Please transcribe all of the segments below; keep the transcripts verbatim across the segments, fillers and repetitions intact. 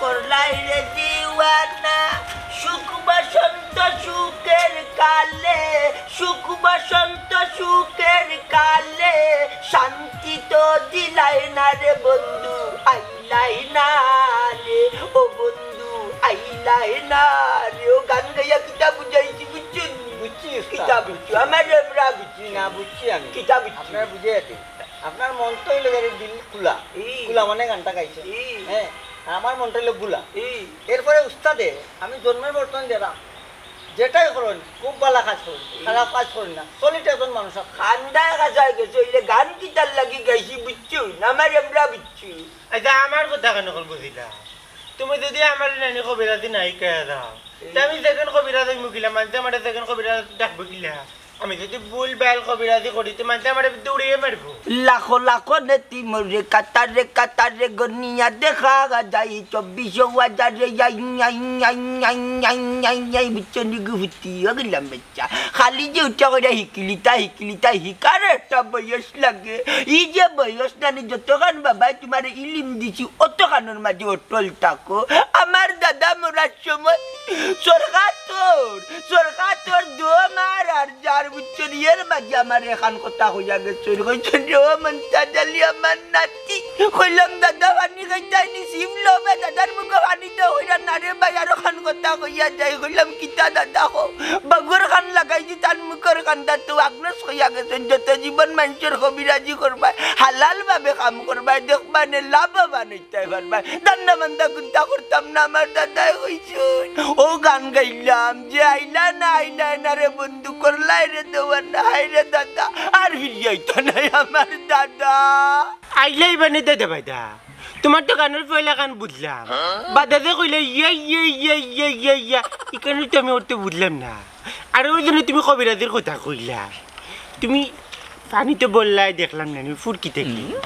করলাইরে দিওয়ানা, সুখ বসন্ত সুখের কালে, সুখ বসন্ত সুখের কালে, শান্তি তো দিলাই না রে বন্ধু, আইলাই না রে, ও বন্ধু, আইলাই না রে। ও গান গাইয়া কিতা বুঝাইছি বুঝছইন? বুঝছি উস্তাদ, কিতা বুঝছো? বুঝছি। আমার আমরা বুঝছি না, বুঝছি আমি। কিতা বুঝছি? আপনারা বুঝে আছেন। আপনার মন তো হইলো গেলে দিল খোলা। ই। খোলা মানে গানটা গাইছে। ই। হ্যাঁ, আর আমার মনটা হইলো বুলা। ই। এরপরে উস্তাদে আমি জন্মের বর্তমান দিলাম, যেটাই করুন, খুব ভালো কাজ করুন, খারাপ কাজ করুন না, সলিড একজন মানুষ আপনি। খান্দায় কাজায় গেছে, হইলে গান কিতার লাগি গাইছি বুঝছো? না আমার আমরা বুঝছো। আচ্ছা, আমার কথা কেন কল বুঝিলা? তুমি যদি আমার নানি কবিরাজি নাই কে দাও, তা আমি সেকেন্ড কবিরাজ হইমু কিলা? মানতে আমার সেকেন্ড কবিরাজ ডাকবো কিলা? আমি যদি ভুল-ভাল কবিরাজি করি, তে মানতে আমারে দৌড়িয়ে মারবো। লাখো লাখো নেতি মোরে কাতারে কাতারে গনিয়া দেখা যায়, চব্বিশ হাজারে, ইয়াই, ইয়াই, ইয়াই, ইয়াই, ইয়াই, ইয়াই, ইয়াই, ইয়াই, বুঝছো নি গো ফুতি, ও গেলাম বাচ্চা। খালি যে উঠা কইরা হিকিলিতা, হিকিলিতা, হিকার একটা বয়স লাগে। ই যে বয়স নানি, যতখান বাবায় তুমারে ইলিম দিছি, অতখানর মাঝে অটল থাকো। আমার দাদা মরার সময় সরকার তোর, সরকার তোর দো মার আর যার বুঝছো নি, এর মাঝে আমার এখান কথা কইয়া গেছে। কইছে রে, ও মন্তাজ আলী আমার নাতি। কইলাম, "দাদা, পানি খাইতাই নি, সিম লবে?" দাদার মুখে পানি তো কইরা না রে ভাই, আরো খান কথা কইয়া যাই। কইলাম, "কিতা দাদা কও?" বাগুর খান লাগাইছি তান মুখর কান্দা তো আগনস কইয়া গেছেন, "যত জীবন মানষর কবিরাজি করবায়, হালাল ভাবে কাম করবায়, দেখবায় নে লাভবান হইতায় পারবায়।" ধান্দা মান্দা কুন্তা করতাম না, আমার দাদায় কইছইন। ও গান গাইলাম যে, "আইলা না, আইলা না রে বন্ধু, করলাইরে দেওয়ানা, হায় রে দাদা, আর ফিরিয়া আইতা নায় আমার দাদা।" আইলাই বানে দাদা ভাইদা, তুমার তো গানর পয়লা গান বুঝলাম, বাদে যে কইলে ইয়া ইয়া ইয়া ইয়া ইয়া ইয়া, ইখানো তো আমি অর্থ বুঝলাম না। আর ওই জন্য তুমি কবিরাজির কথা কইলা, তুমি পানি তো বললাই, দেখলাম না আমি ফুরকি থেকে।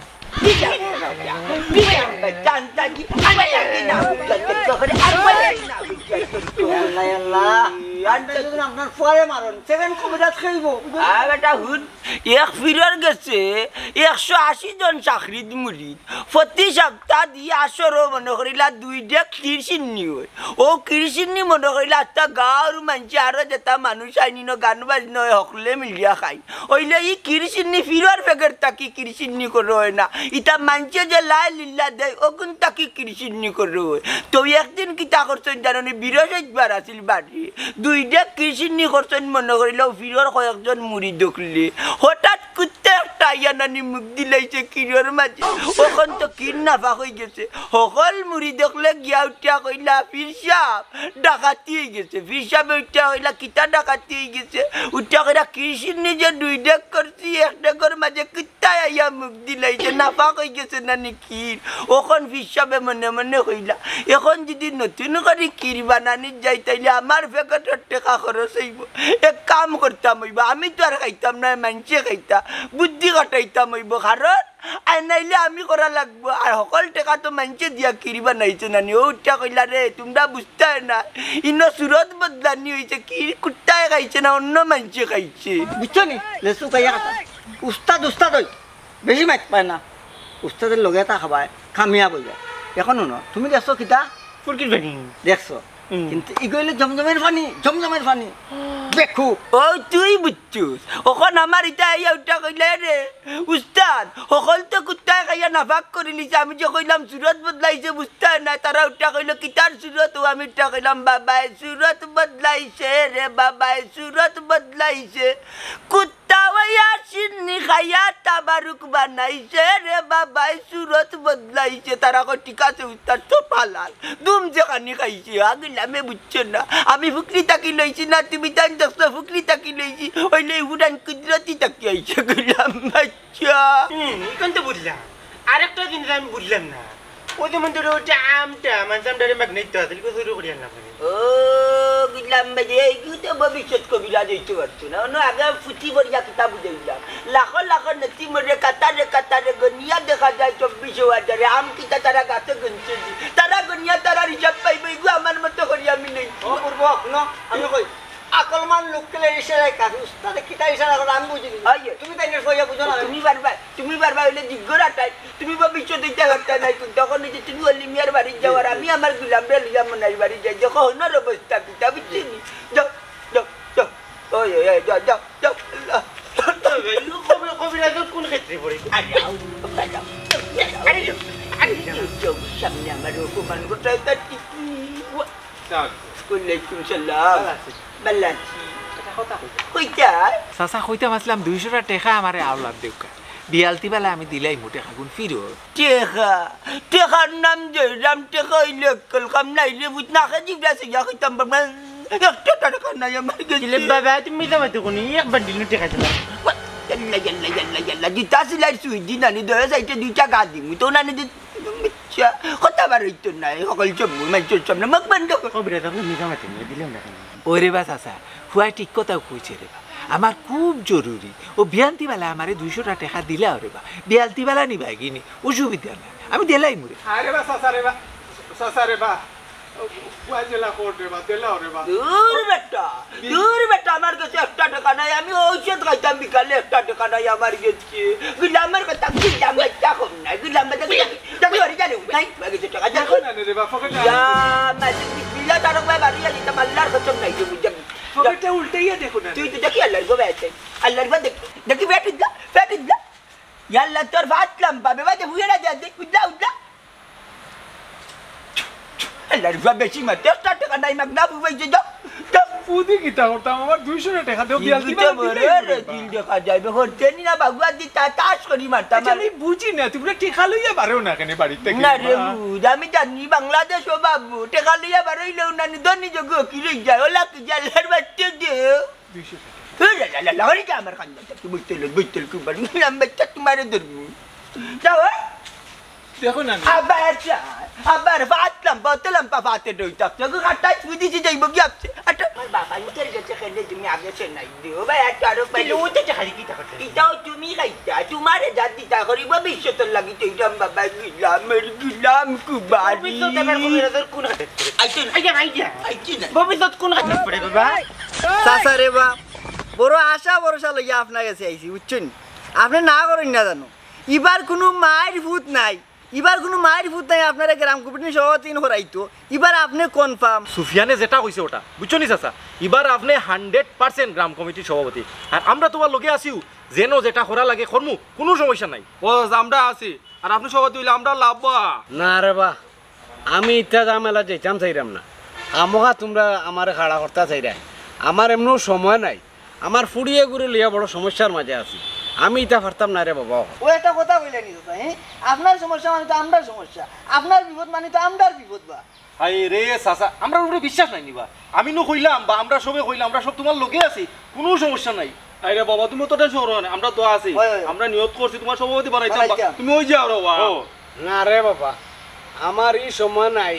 আল্লাহ, আল্লাহ। আর তো যদি আপনার ফুয়ারে মারন, সেকেন্ড কবিরাজ খাইবো। আর বেটা হুন, এক ফিরর গেছে একশো আশি জন চাকরিত মুরিদ, প্রতি সপ্তাহ দিয়া আসরো মনে করিলা দুই ডেক কিরসিন্নি অয়। ও কিরসিন্নি মনে করিলা আস্তা গাঁওর মানষে আরো যেতা মানুষ আইনি ন গান বাজনা অয়, হকলে মিলিয়া খাই। অইলে ই কিরসিন্নি ফিরর প্যাকেট থাকি কিরসিন্নি করো অয় না। ইতা মানষে যে লাই লিল্লা দেয়, অগুন থাকি কিরসিন্নি করো অয়। তো একদিন কিতা করছইন জানো নি, বৃহস্পতিবার আছিল বাড়ি। দুই ডেক কিরসিন্নি করছইন মনে করিলা ফিরর কয়েকজন মুরিদ অকলে। হঠাৎ কুত্তা একটা আইয়া নানি মুখ দিলাইছে কিরর মাঝে। অখন তো কির নাফাক অইগেছে। হকল মুরিদ অকলে গিয়া উঠিয়া কইলা, "ফির সাব, ডাকাতি অইগেছে।" ফির সাবে উঠিয়া কইলা, "কিতা ডাকাতি অইগেছে?" উঠিয়া কইলা, "কিরসিন্নি যে দুই ডেক করছি, এক ডেকর মাঝে কুত্তায় আইয়া মুখ দিলাইছে, নাফাক অইগেছে নানি কির।" অখন ফির সাবে মনে মনে কইলা, "অখন যদি নতুন করি কির বানানিত যাই, তাইলে আমার প্যাকেটর টেকা খরচ অইবো। এক কাম করতাম অইবো, আমি তো আর খাইতাম নায়, মানষে খাইতা, বুদ্ধি খাটাইতাম অইবো, কারণ আর নাইলে আমি করা লাগবো।" আর হকল টেকা তো মানষে দিয়া কির বানাইছে নানি। ও উঠিয়া কইলা, "রে, তুমরা বুঝতায় না, ইনো সুরত বদলানি অইছে, কির কুত্তায় খাইছে না, অন্য মানষে খাইছে।" বুঝছো নি? লেসু খাইয়া কথা। উস্তাদ, উস্তাদ অই। বেশি মাইত পায় না। উস্তাদর লগে এটা খাবায়, কামিয়াব অইযায়। অখন হুনো, তুমি দেখছো কিতা? ফুরকির পানি। দেখছো? হুম। কিন্তু ইগু অইলে জমজমের পানি, জমজমের পানি। বেকুব। ও তুই বুঝছস? অখন আমার ইতা আইয়া উঠা কইলা, "রে উস্তাদ, হকল তো কুত্তায় খাইয়া নাফাক করিলিছে, আমি যে কইলাম সুরত বদলাইছে, বুঝতায় না।" তারা উঠা কইলো, "কিতার সুরত?" ও আমি উঠা কইলাম, "বাবায় সুরত বদলাইছে রে, বাবায় সুরত বদলাইছে।" কুত্তা অইয়া শিন্নি খাইয়া তাবারুক বানাইছে রে বাবায়, সুরত বদলাইছে। তারা কয়, "ঠিক আছে উস্তাদ, তো পালাল, দুম যেখানি খাইছে, আগিলামে বুঝছো না। আমি ফুকরি থাকি লইছি না, তুমি তাইন দেখছো ফুকরি থাকি লইছি, অইলে এই উড়ান কুদরতি থাকি আইছে।" গেলাম বাচ্চা। হুম, এখন তো বুঝলাম। আরেকটা জিনিস আমি বুঝলাম না। ও যেমন ধরো ওটা আমটা, মানষে আমটারে ম্যাগনেট তো আছে, লিখো শুরু করি আনলাম। ও, বুঝলাম ভাই, এইগু তো ভবিষ্যৎ কবিরাজ অইতে পারতো না। অন্য আগে ফুটি ভরিয়া কিতা বুঝাইলাম। লাখো লাখো নেতি মরে কাতারে কাতারে গনিয়া দেখা যায় চব্বিশ হাজারে। আম কিতা তারা গাছে গনছে নি? তারা গনিয়া তারার হিসাব পাইবো, এইগু আমার মতো করি আমি নেই। ও পূর্ব, হুনো, আমি কই, আকলমান লোককে ইশারায় কাজ, উস্তাদে কিতা ইশারা করে আমি বুঝি না। ওই যে। তুমি তাই না সইয়া বুঝো না। তুমি বারবার, তুমি বারবার অইলে জিজ্ঞর আটাই, তুমি ভবিষ্যতে ইতা করতে নাই, কিন্তু তখন এই যে তুমি অলি মিয়ার বাড়ি যাও আর আমি আমার গুলামরে লইয়া মনাই বাড়ি যাই, দেখো হনর অবস্থা কিতা, বুঝছি নি? যাও, যাও, যাও। ওই, ওই, ওই, যাও, যাও, যাও। কবি-, কবিরাজর কোন ক্ষেত্রে পড়ে? আরে, আও, আরে, আরে, আরে, যাও, সামনে আমার অপমান করতে হয়, তার কি? যাও। ওয়ালাইকুম সালাম। ভালা আছি। ভালা আছি। একটা কথা কইতা। কইতা? চাচা, কইতাম আছলাম, দুইশোটা টেকা আমারে আওলাত দেউক্কা। বিয়ালতি বালা আমি দিলাইমু টেকাগুন ফিরত। টেকা? টেকার নাম জয়রাম, টেকা অইলে অক্কল কাম নাইলে বুঝ না, খাজি ব্যাসে ইয়া কইতাম বাবা, একটা টেকা নাই আমার গেছে। কিলে বাবা, তুমি মিছা মাতো কোনি, এক বান্ডিল টেকা দিলাম। ইয়াল্লা, ইয়াল্লা, ইয়াল্লা, ইয়াল্লা, দিতা সিলাই সুই দি নানি, দয়া চাইতে দুইটা গা দিমু, তো নানি দি-, মিথ্যা, কথা বার অইতো না, এই সকল সব মানুষের সামনে মুখ বন্ধ কর। কবিরাজ, আপনি মিছা মাতেন, দিলাম না কেন? ওরে বা চাচা, ফুয়ায় ঠিক কথা কইছে রে বা। আমার খুব জরুরি। ও বিয়ান্তি বালা আমারে দুইশোটা টেকা দিলা ওরে বা। বিয়ান্তি বালা নিবা গিনি, অসুবিধা নাই। আমি দিলাইমু রে। আরে বা, চাচা রে বা, চাচা রে বা। ফুয়ায় জেলা কোর্ট রে বা, দিলা ওরে বা। দূর বেটা, দূর বেটা, আমার গেছে একটা টেকা নাই। আমি ঔষধ খাইতাম বিকালে, একটা টেকা নাই আমার গেছে। গুলামের কথা, গুলাম বাচ্চা কম নাই, গুলাম বাচ্চা, গুলাম, টাকা বাড়ি জানে, নাই, আমার গেছে টাকা, দেখো দেখো। না রে বা, পকেটে ইয়া, মালিক বিসমিল্লাহ, তারক ভাই বাড়ি জানি, তা আল্লাহর কসম নাই যে বুঝলাম। পকেটে উল্টাইয়া দেখো না। তুই তো দেখি আল্লাহর গো বেটা, আল্লাহর গো দেখি, দেখি বেটা উঠলা, বেটা উঠলা। ইয়া আল্লাহ, তোর ভাত লাম্বা, বেবা যে হুয়ে না যা, দেখ, উঠলা, উঠলা। আল্লাহর গো বেশি মাতে, একটা টেকা নাই, মাগনা বুঝাই যে যাও, যাও। ফুদি কিতা করতাম, আমার দুইশো টেকা দেও, বিয়াল দিবা না, দিলে রে, দিল দেখা যাইবে, হরতে নি না, বাগুয়া দি তা তাস করি মারতাম। আচ্ছা, আমি বুঝি না, তোমরা টেকা লইয়া বারো না কেন বাড়ি থেকে? না রে, হুদ, আমি জানি বাংলাদেশ ও বাবু, টেকা লইয়া বারইলেও না, নি ধনী যোগ্য কি রই যায়, ওলা কি জালের বাচ্চা দে। দুইশো টেকা। এ লা লা লা, হরি যা আমার কান্না, তুই বুঝতে লো, বুঝতে লো, তুই বাড়ি, আমি বাচ্চা তোমারে ধরবো। যাও, হ্যাঁ? দেখো না, না। আবার যা, আবার ফাতলাম, বতলাম, পা ফাতে রইতাম। তোকে কাটাই ফুদিছি যাইব কি আপছে? আটা। আমার বাবা নিজের গেছে খেলে তুমি আগে সে নাই দিও। ভাই, আর তো আরো ভাই। কিলো ওইটা দেখা দেখি, দেখা দেখি। এটাও তুমি খাইতা, তোমারে যা দিতা করি, ভবিষ্যতর লাগি তো এটা বাবা গিলাম, এর গিলাম, কুবারি। ভবিষ্যৎ আবার কোন এদের কোন হাতে পড়ে? আইছে না। আইয়া, আইয়া। আইছে না। ভবিষ্যৎ কোন হাতে পড়ে, বাবা? চাচা রে বা, বড় আশা ভরসা লইয়া আপনার গেছে আইছি, বুঝছেন? আপনি না করেন না জানো। ইবার কোনো মায়ের ফুত নাই। ইবার কোনো মায়ের ফুত নাই, আপনারা গ্রাম কমিটির সভাপতি হরাইতো। ইবার আপনি কনফার্ম। সুফিয়ানে যেটা কইছে ওটা, বুঝছো নি চাচা? ইবার আপনি হান্ড্রেড পার্সেন্ট গ্রাম কমিটির সভাপতি। আর আমরা তোমার লগে আছিও, যেন যেটা করা লাগে করমু, কোনো সমস্যা নাই। ও চাচা, আমরা আছি। আর আপনি সভাপতি হইলে আমরা লাভ বা। না রে বা, আমি ইতা ঝামেলা যাইতাম চাইরাম না। খামোখা তোমরা আমারে খাড়া করতা চাইরায়। আমার এমনও সময় নাই। আমার ফুড়িয়ে গুড়ি লইয়া বড় সমস্যার মাঝে আছি। আমি ইতা পারতাম না রে বাবা। ও একটা কথা কইলে নি চাচা, হ্যাঁ? আপনার সমস্যা মানে তো আমরার সমস্যা, আপনার বিপদ মানে তো আমরার বিপদ বা। হায় রে চাচা, আমরার উপরে বিশ্বাস নাই নি বা? আমি নু কইলাম বা আমরা সবে কইলাম, আমরা সব তোমার লগে আছি, কোনো সমস্যা নাই। আরে বাবা, তুমি তো টেনশন করো না, আমরা তো আছি। হয়, হয়। আমরা নিয়ত করছি তোমার সভাপতি বানাইতাম বা। বানাইতাম। তুমি ওই যাও রে বাবা। ও। না রে বাবা, আমার ই সময় নাই।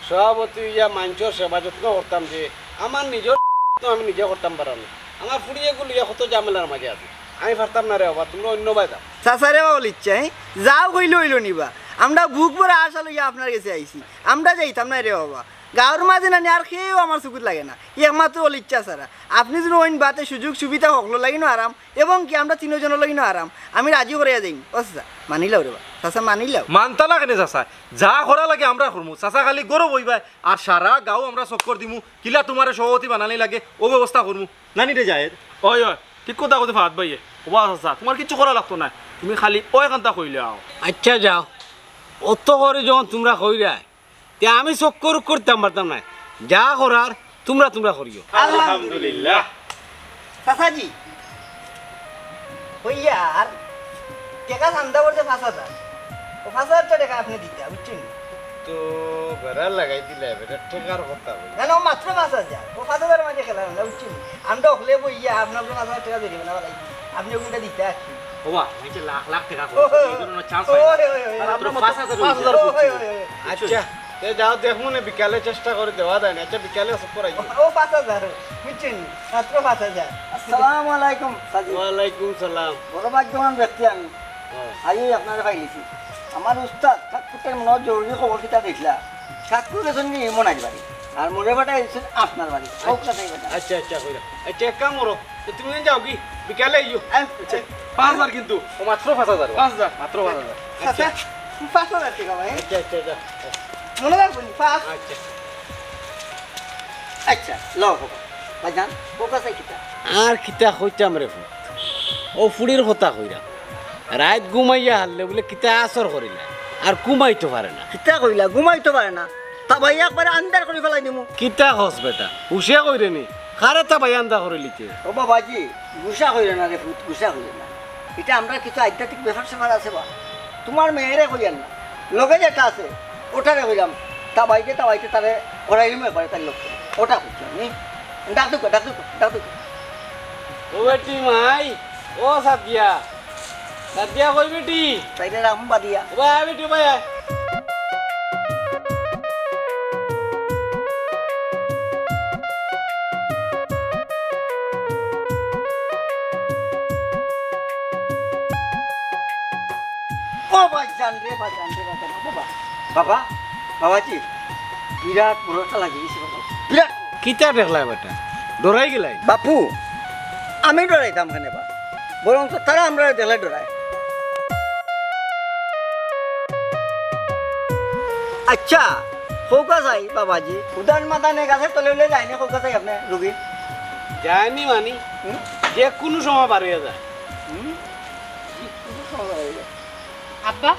সভাপতি হইয়া মানষর সেবা যত্ন করতাম যে, আমার নিজর তো আমি নিজে করতাম পারাম না। আমার ফুড়িয়ে গুড়ি লইয়া কত ঝামেলার মাঝে আছে, আমি পারতাম না রে বাবা, তোমরা অন্য বায় যাও। চাচা রে বাবা, ইচ্ছা, হ্যাঁ? যাও কইলে অইলো নি বা। আমরা বুক ভরা আশা লইয়া আপনার গেছে আইছি, আমরা যাইতাম না রে বাবা। গাঁওর মাঝে নানি আর কেউ আমার চকুত লাগে না, একমাত্র অলিচ্ছা ছাড়া। আপনি যদি অইন বাতে সুযোগ সুবিধা হকলর লাগি নু আরাম, এবং কি আমরা তিনজনর লাগি নু আরাম, আমি রাজি করিয়া যাইমু। ও চাচা, মানিলাও রে বা, চাচা মানিলাও। মানতা না কেনে চাচা? যা করা লাগে আমরা করমু। চাচা খালি গরব অইবায়, আর সারা গাঁও আমরা চক্কর দিমু, কিলা তোমারে সভাপতি বানানি লাগে, ও ব্যবস্থা করমু। নানি রে জায়েদ। ওই, ওই, ঠিক কথা কইতে ফাহাদ ভাইয়ে। ওবা চাচা, তোমার কিচ্ছু করা লাগতো না, তুমি খালি ওই কান্তা কইলে আও। আচ্ছা যাও, অত করি যখন তোমরা কইরায়, তে আমি চক্কর করতাম পারতাম না। যা করার তোমরা তোমরা করিও। আলহামদুলিল্লাহ। চাচাজি, হইয়া আর টেকা চান্দা করছে পাঁচ হাজার। ও পাঁচ হাজার টেকা আপনি দিতা, বুঝছেন? তো বেড়া লাগাই দিলে, বেটা টেকার কথা বলি। না, না, ও মাত্র পাঁচ হাজার। ও পাঁচ হাজার মাঝে খেলা না, বুঝছেন? আমরা হকলে বইয়া আপনার পাঁচ হাজার টেকা ধরিব না, ভাই। আপনি ওগুলো দিতে আসছেন। ওবা, আমি যে লাখ লাখ টেকা ও, খরচ করি, এই ধরনের chance হয় না। ওই, ওই, ওই। আর আপনার পাঁচ হাজার পাঁচ হাজার ওই, ওই, ওই, ওই। আচ্ছা, তে যাও দেখমু নে, বিকালে চেষ্টা করে দেওয়া যায় না। আচ্ছা, বিকালে চক্কর আইও। ও পাঁচ হাজার, বুঝছেন? মাত্র পাঁচ হাজার। আসসালামু আলাইকুম, সাজি। ওয়ালাইকুম সালাম। বড় ভাগ্যবান ব্যক্তি আমি। হ্যাঁ। আইও আপনারে পাইলিছি। আমার উস্তাদ, ঠাকুরটার মনে হয় জরুরি খবর কিতা দেখলা। ঠাকুর গেছেন কি মনে হয় বাড়ি? আর মোরে পাঠাই দিছইন আপনার বাড়ি। হোক না তাই বেটা। আচ্ছা, আচ্ছা, কইরা। আচ্ছা, এক কাম করো, তো তুমি যাও কি? বিকালে আইও। আচ্ছা। পাঁচ হাজার কিন্তু। ও, মাত্র পাঁচ হাজার। পাঁচ হাজার। মাত্র পাঁচ হাজার। আচ্ছা। আচ্ছা, পাঁচ হাজার টেকা ভাই। আচ্ছা, আচ্ছা, আচ্ছা। মনো রাখবো নি, পাঁচ। আচ্ছা। আচ্ছা, লও বাবা। ভাইজান, খোকা চাই কিতা? আর কিতা কইতাম রে পুত? অউ ফুড়ির কথা কইরা। রাইত ঘুমাইয়া হারলে বুলে কিতা আসর করিলা, আর ঘুমাইতো পারে না। কিতা কইলা, ঘুমাইতো পারে না? তাবাইয়া একবারে আন্দার করি ফালাই দিমু। কিতা কস বেটা? হুশে কইরে নি? কারে তাবাইয়া আন্দা করিলিতে? ও বাবাজি, গুসা কইরে না রে পুত, গুসা কইরে না। ইটা আমরার কিছু আধ্যাত্মিক ব্যাপার স্যাপার আছে বা। তুমার মেয়েরে কইয়ার না। লগে যেটা আছে, ওটারে কইরাম। তাবাইতে, তাবাইতে তারে করাইলিমু একবারে তার লগে। ওটা কইছি আমি। ডাক দুকা, ডাক দুকা, ডাক দুকা। ও বেটি মাই, ও সাদিয়া। সাদিয়া কই বেটি? তাইরে রাম বাদিয়া। ও ভাই, বেটি ভাই। ও ভাইজান রে, ভাইজান রে, ভাইজান, বাবা, বাবা, বাবাজি, বিরাট বড় একটা লাগি গেছে বাবা, বিরাট। কিতা দেখলায় বেটা? ডরাই গেলায়? বাপু, আমি ডরাইতাম কেনে বা? বরং তো তারা আমরারে দেখলে ডরায়। আচ্ছা, খোকা চাই বাবাজি, উদান মাদানে গাছের তলে উলে যায়নি খোকা চাই আপনে রুগী? যায়নি মানি, হুম? যে কুনু সময় বার অইয়া যায়। হুম? আব্বা,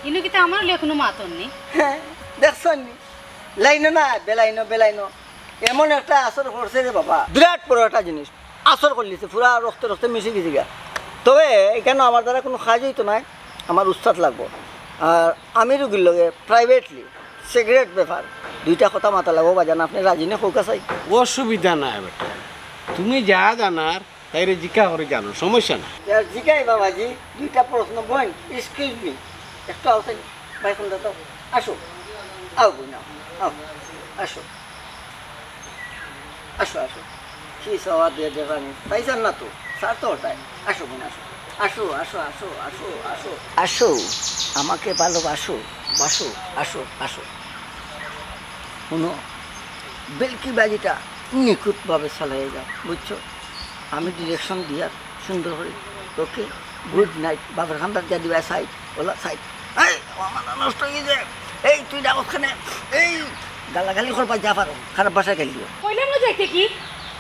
ইনো কিতা আমার লগে কুনু মাতর নি? হ্যাঁ, দেখছইন নি? লাইনো না, বেলাইনো, বেলাইনো। এমন একটা আসর করছে রে বাবা। বিরাট বড় একটা জিনিস। আসর করলিছে, পুরা রক্তে রক্তে মিশি গেছে গিয়া। তবে এখানে আমার দ্বারা কুনু কাজ অইতো নায়, আমার উস্তাদ লাগবো। আর আমি রুগীর লগে privately secret ব্যাপার দুইটা কথা মাতা লাগবো, বাজান, আপনে রাজি নি খোকা চাই? অসুবিধা নাই বেটা, তুমি যা জানার তাইরে জিকা করি জানো, সমস্যা নাই। ইয়ার জিকাই বাবাজি, দুইটা প্রশ্ন বইন, excuse me, একটু আও চাই, ভাই ফোন দাও তো, আসো, আও বইন, আও, আও, আসো, আসো, আসো, কি সওয়া দিয়ে দেবানি, পাইছেন না তো, স্যার তো ওটাই, আসো বইন, আসো, আসো, আসো, আসো, আসো, আসো, আসো, আমাকে ভালোবাসো, বাসো, আসো, আসো। শুনো, বেলকি বাজিটা নিখুঁতভাবে চালাইয়া যাও, বুঝছো? আমি direction দিয়া সুন্দর করি, ওকে, গুড নাইট। বাপর খান্দাত দিয়া দিবা সাইড, ওলা সাইড। এই, ও আমার নষ্ট অই গেছে। এই, তুই ডাকস কেনে? এই, গালাগালি করবা যা পারো, খারাপ ভাষায় গালি দিও। কইলাম না যাইতে কি?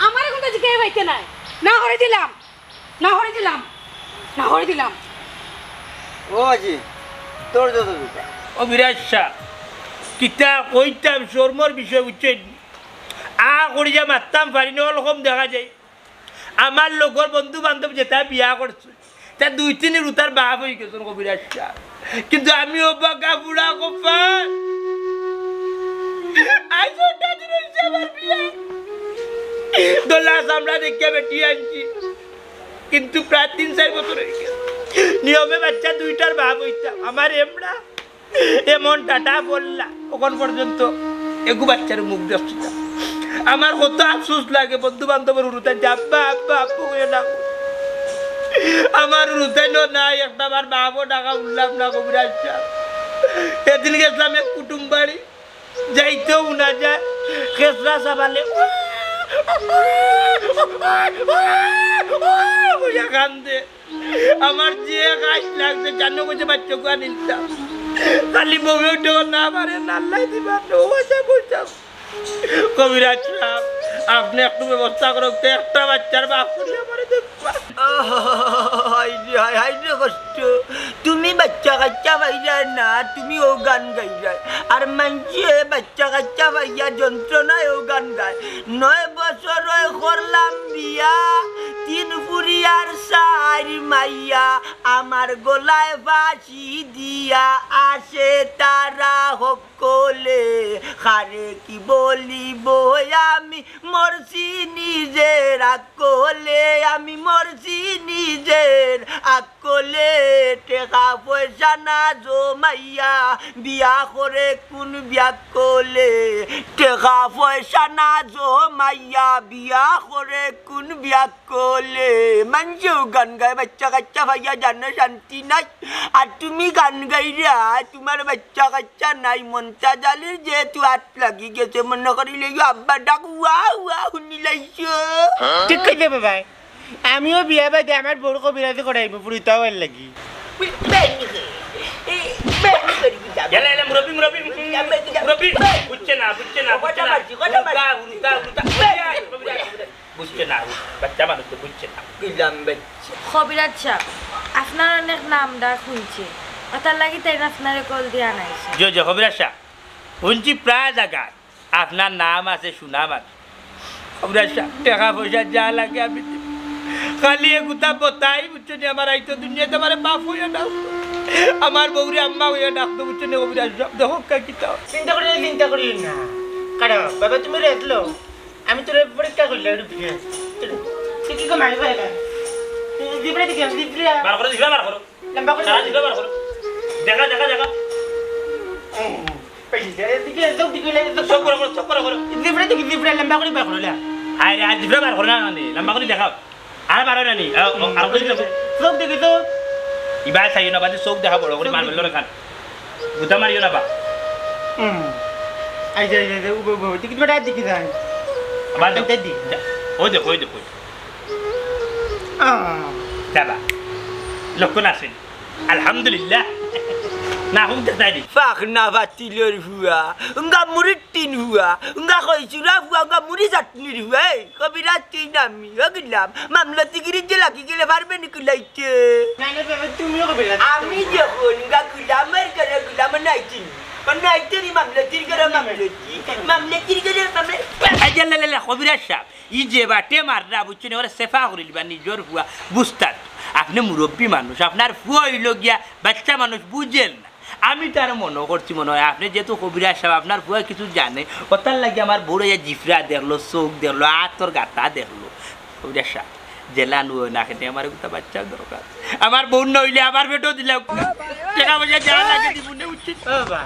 আমার এখন তো জিগাই পাইতে নাই। না করে দিলাম। না হরে দিলাম, না হরে দিলাম। ও আজি, তোর যত দুঃখ। ও বিরাট সাহেব, কিতা কইতাম, শরমর বিষয়, বুঝছেন? আ করি যা মারতাম পারি না, ওরকম দেখা যায়। আমার লগর বন্ধু বান্ধব যেটা বিয়া করছে, তা দুই তিন রুতার বাপ অই গেছইন, কবিরাজ সাহেব। কিন্তু আমি ও বাঁকা বুড়া কপাল। আজ ওটা দিন অইছে আমার বিয়া। দোলা চামড়া দেখিয়া বেটি আনছি। কিন্তু প্রায় তিন চাইর বছর অই গেছে। নিয়মে বাচ্চা দুইটার বাপ অইতাম। আমার এমরা এমন টাটা পড়লা, অখন পর্যন্ত এগু বাচ্চার মুখ দেখছি না। আমার কত আফসোস লাগে, বন্ধু বান্ধবর হুরুতাইন যে আব্বা, আব্বা, আব্বু কইয়া ডাকো। আমার হুরুতাইনও নাই, একটা বার বাপও ডাকা উঠলাম না, কবিরাজ সাহেব। এদিন গেছিলাম এক কুটুম বাড়ি, যাইতেও না যায়, খেসরা সাবালে কইয়া কান্দে। আমার যে গাছ লাগছে, জানো কইছে বাচ্চা গুয়া নিতাম। খালি বউয়ে উঠে না পারে, নাল্লাই দিবা, নো বাচ্চা বলতাম। কবিরাজ সাহেব, আপনি একটু ব্যবস্থা করুক তো, একটা বাচ্চার বাপ করি আমারে দেখবা। আহ, হায় রে, হায়, হায় রে কষ্ট। তুমি বাচ্চা কাচ্চা পাইরায় না, তুমি অউ গান গাইরায়। আর মানষে বাচ্চা কাচ্চা পাইয়া যন্ত্রণায় অউ গান গায়। নয় বছর অয় করলাম বিয়া, তিন ফুরি আর চাইর মাইয়া, আমার গলায় ফাঁসি দিয়া আসে তারা হক্কলে। কারে কি বলিব আমি, মরছি নিজের আকলে, আমি মরছি নিজের আকলে টেকা পয়সা না জমাইয়া বিয়া করে কোন বিয়াকলে? টেকা পয়সা না জমাইয়া বিয়া করে কোন বিয়াকলে? মানষেও গান গায়, বাচ্চা কাচ্চা পাইয়া জানো শান্তি নাই। আর তুমি গান গাইরা, তুমার বাচ্চা কাচ্চা নাই। মন্তাজ আলীর যেহেতু আত লাগি গেছে, মনো করিলে ইয়ো আব্বা ডাক, ওয়া ওয়া হুনিলাইছো। ঠিক কইছে বাবায়। আমিও বিয়া বাদে আমার বউর কবিরাজি করাইমু, ফুরিতাও এর লাগি। বেনি রে, এ, বেনি করি কি যাবে? এলা, এলা, মুরব্বি, মুরব্বি, মুরব্বি, বুঝছে না, বুঝছে না, বুঝছে না। কথা মারছি, কথা মারছি। উল্টা, উল্টা, উল্টা। বুঝছে না, বাচ্চা মানুষ তো বুঝছে না। কইলাম বাচ্চা। কবিরাজ সাব, আপনার অনেক নাম ডাক হুনছি, অতার লাগি তাইন আপনারে কল দিয়া আনাইছি। জি, জি, কবিরাজ সাব, হুনছি প্রায় জাগাত আপনার নাম আছে, সুনাম আছে। কবিরাজ সাব, টেকা পয়সা যা লাগে আমি দিমু। খালি এগুতা বতাই, বুঝছো নি, আমার আইতো দুনিয়াত আমারে বাপ অইয়া ডাকতো, আমার বউরে আম্মা অইয়া ডাকতো, বুঝছো নি, কবিরাজ সাব, দেখো কা কিতা। চিন্তা করিও না, চিন্তা করিও না। কারণ বাবা, তুমি রেস্ট লও, আমি তোরে পরীক্ষা করলে একটু ফিরে। তুই কি কমাই পাই না? জিব্রা দিকে, জিব্রা। বার করো, জিব্রা বার করো। লম্বা করে। সারা জিব্রা বার করো। দেখা, দেখা, দেখা। এই, এই, এদিকে, এদিকে, এদিকে, এদিকে। চোখ বড় করো, চোখ বড় করো। জিব্রা দিকে, জিব্রা লম্বা করে বার করো, লে। আরে, আর জিব্রা বার করো না, মানে, লম্বা করে দেখাও। আর বার করো না নি। আ, ও, আর করে দেখো। চোখ দেখি তো। ইবার চাইও না, বাদে চোখ দেখা বড় করে চোখ মারবে দেখি। লড়ে খান। গুতা মারিও না বা। হুম। এই যে, এই যে, এই যে, উবে, উবে, উবে। দেখি, বেটা, দেখি যাই। আবার দেখো। এই যে, দেখি। ওই দেখো, ওই দেখো, ওই দেখো। আহ। যাবা। লক্ষণ আছে। আলহামদুলিল্লাহ। না, হুম, তো তাই দি। ফাক না বাতিলর হুয়া। উঙ্গা মুরির টিন হুয়া। উঙ্গা কইসুরা হুয়া, উঙ্গা মুরি চাটনির হুয়া। এই, কবিরাজ তুই নামি, ও গিলাম। মামলতিগিরি যে লাগি গেলে পারবে নি কুলাইতে? না, না, বাবা, তুমিও কবিরাজ। আমি যখন উঙ্গা গুলামের ঘরে গুলাম নাইছি। ও নাইতে নি মামলতির ঘরে মামলতি। মামলতির ঘরে মামলতি। এই যে, লে, লে, লে, কবিরাজ সাব। ই যে বাটে মাররা, বুঝছো নি, ওরে সেফা করিলিবা নিজর ফুয়া বুঝতা। আপনে মুরব্বি মানুষ, আপনার ফুয়া অইলো গিয়া বাচ্চা মানুষ, বুঝের না। আমি তো আরো মনো করছি মনো অয়, আপনে যেহেতু কবিরাজ সাব, আপনার ফুয়া কিছু জানে, অতার লাগি আমার বউরে ইয়া জিফরা দেখলো, চোখ দেখলো, আতর গাতা দেখলো। কবিরাজ সাব, জেলা নু অয় না, কেনে আমার একটা বাচ্চা দরকার। আমার বউ না অইলে আমার পেটো দিলাম। টেকা পয়সা যা লাগে দিমু নে, উচিত। ও বাবা,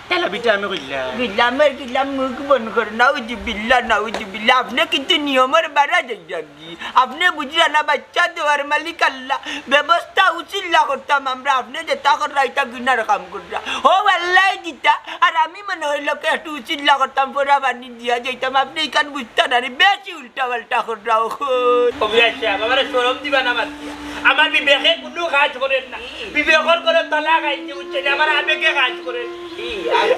তাহলে বিটা আমি কইলাম। গিলামের গিলাম মুখ বন্ধ কর, নাউজুবিল্লাহ, নাউজুবিল্লাহ। আপনে কিন্তু নিয়মর বারা যাইয়া গি। আপনে বুঝরা না, বাচ্চা দেওয়ার মালিক আল্লাহ। ব্যবস্থা উচিল্লা করতাম আমরা, আপনে যেটা কররা, ইটা ঘৃণার কাম কররা। ও আল্লাহ দিতা, আর আমি মনে অইলো কি একটু উচিল্লা করতাম, পরা পানি দিয়া যাইতাম, আপনে ইখান বুঝতা না রে, বেশি উল্টা পাল্টা কররা অখন। কবিরাজ সাব, আমারে শরম দিবা না মাতিয়া। আমার বিবেকে কুনু কাজ করের না। বিবেকর ঘরো তালা খাইছে, বুঝছো নি? আমার আবেগে কাজ করের।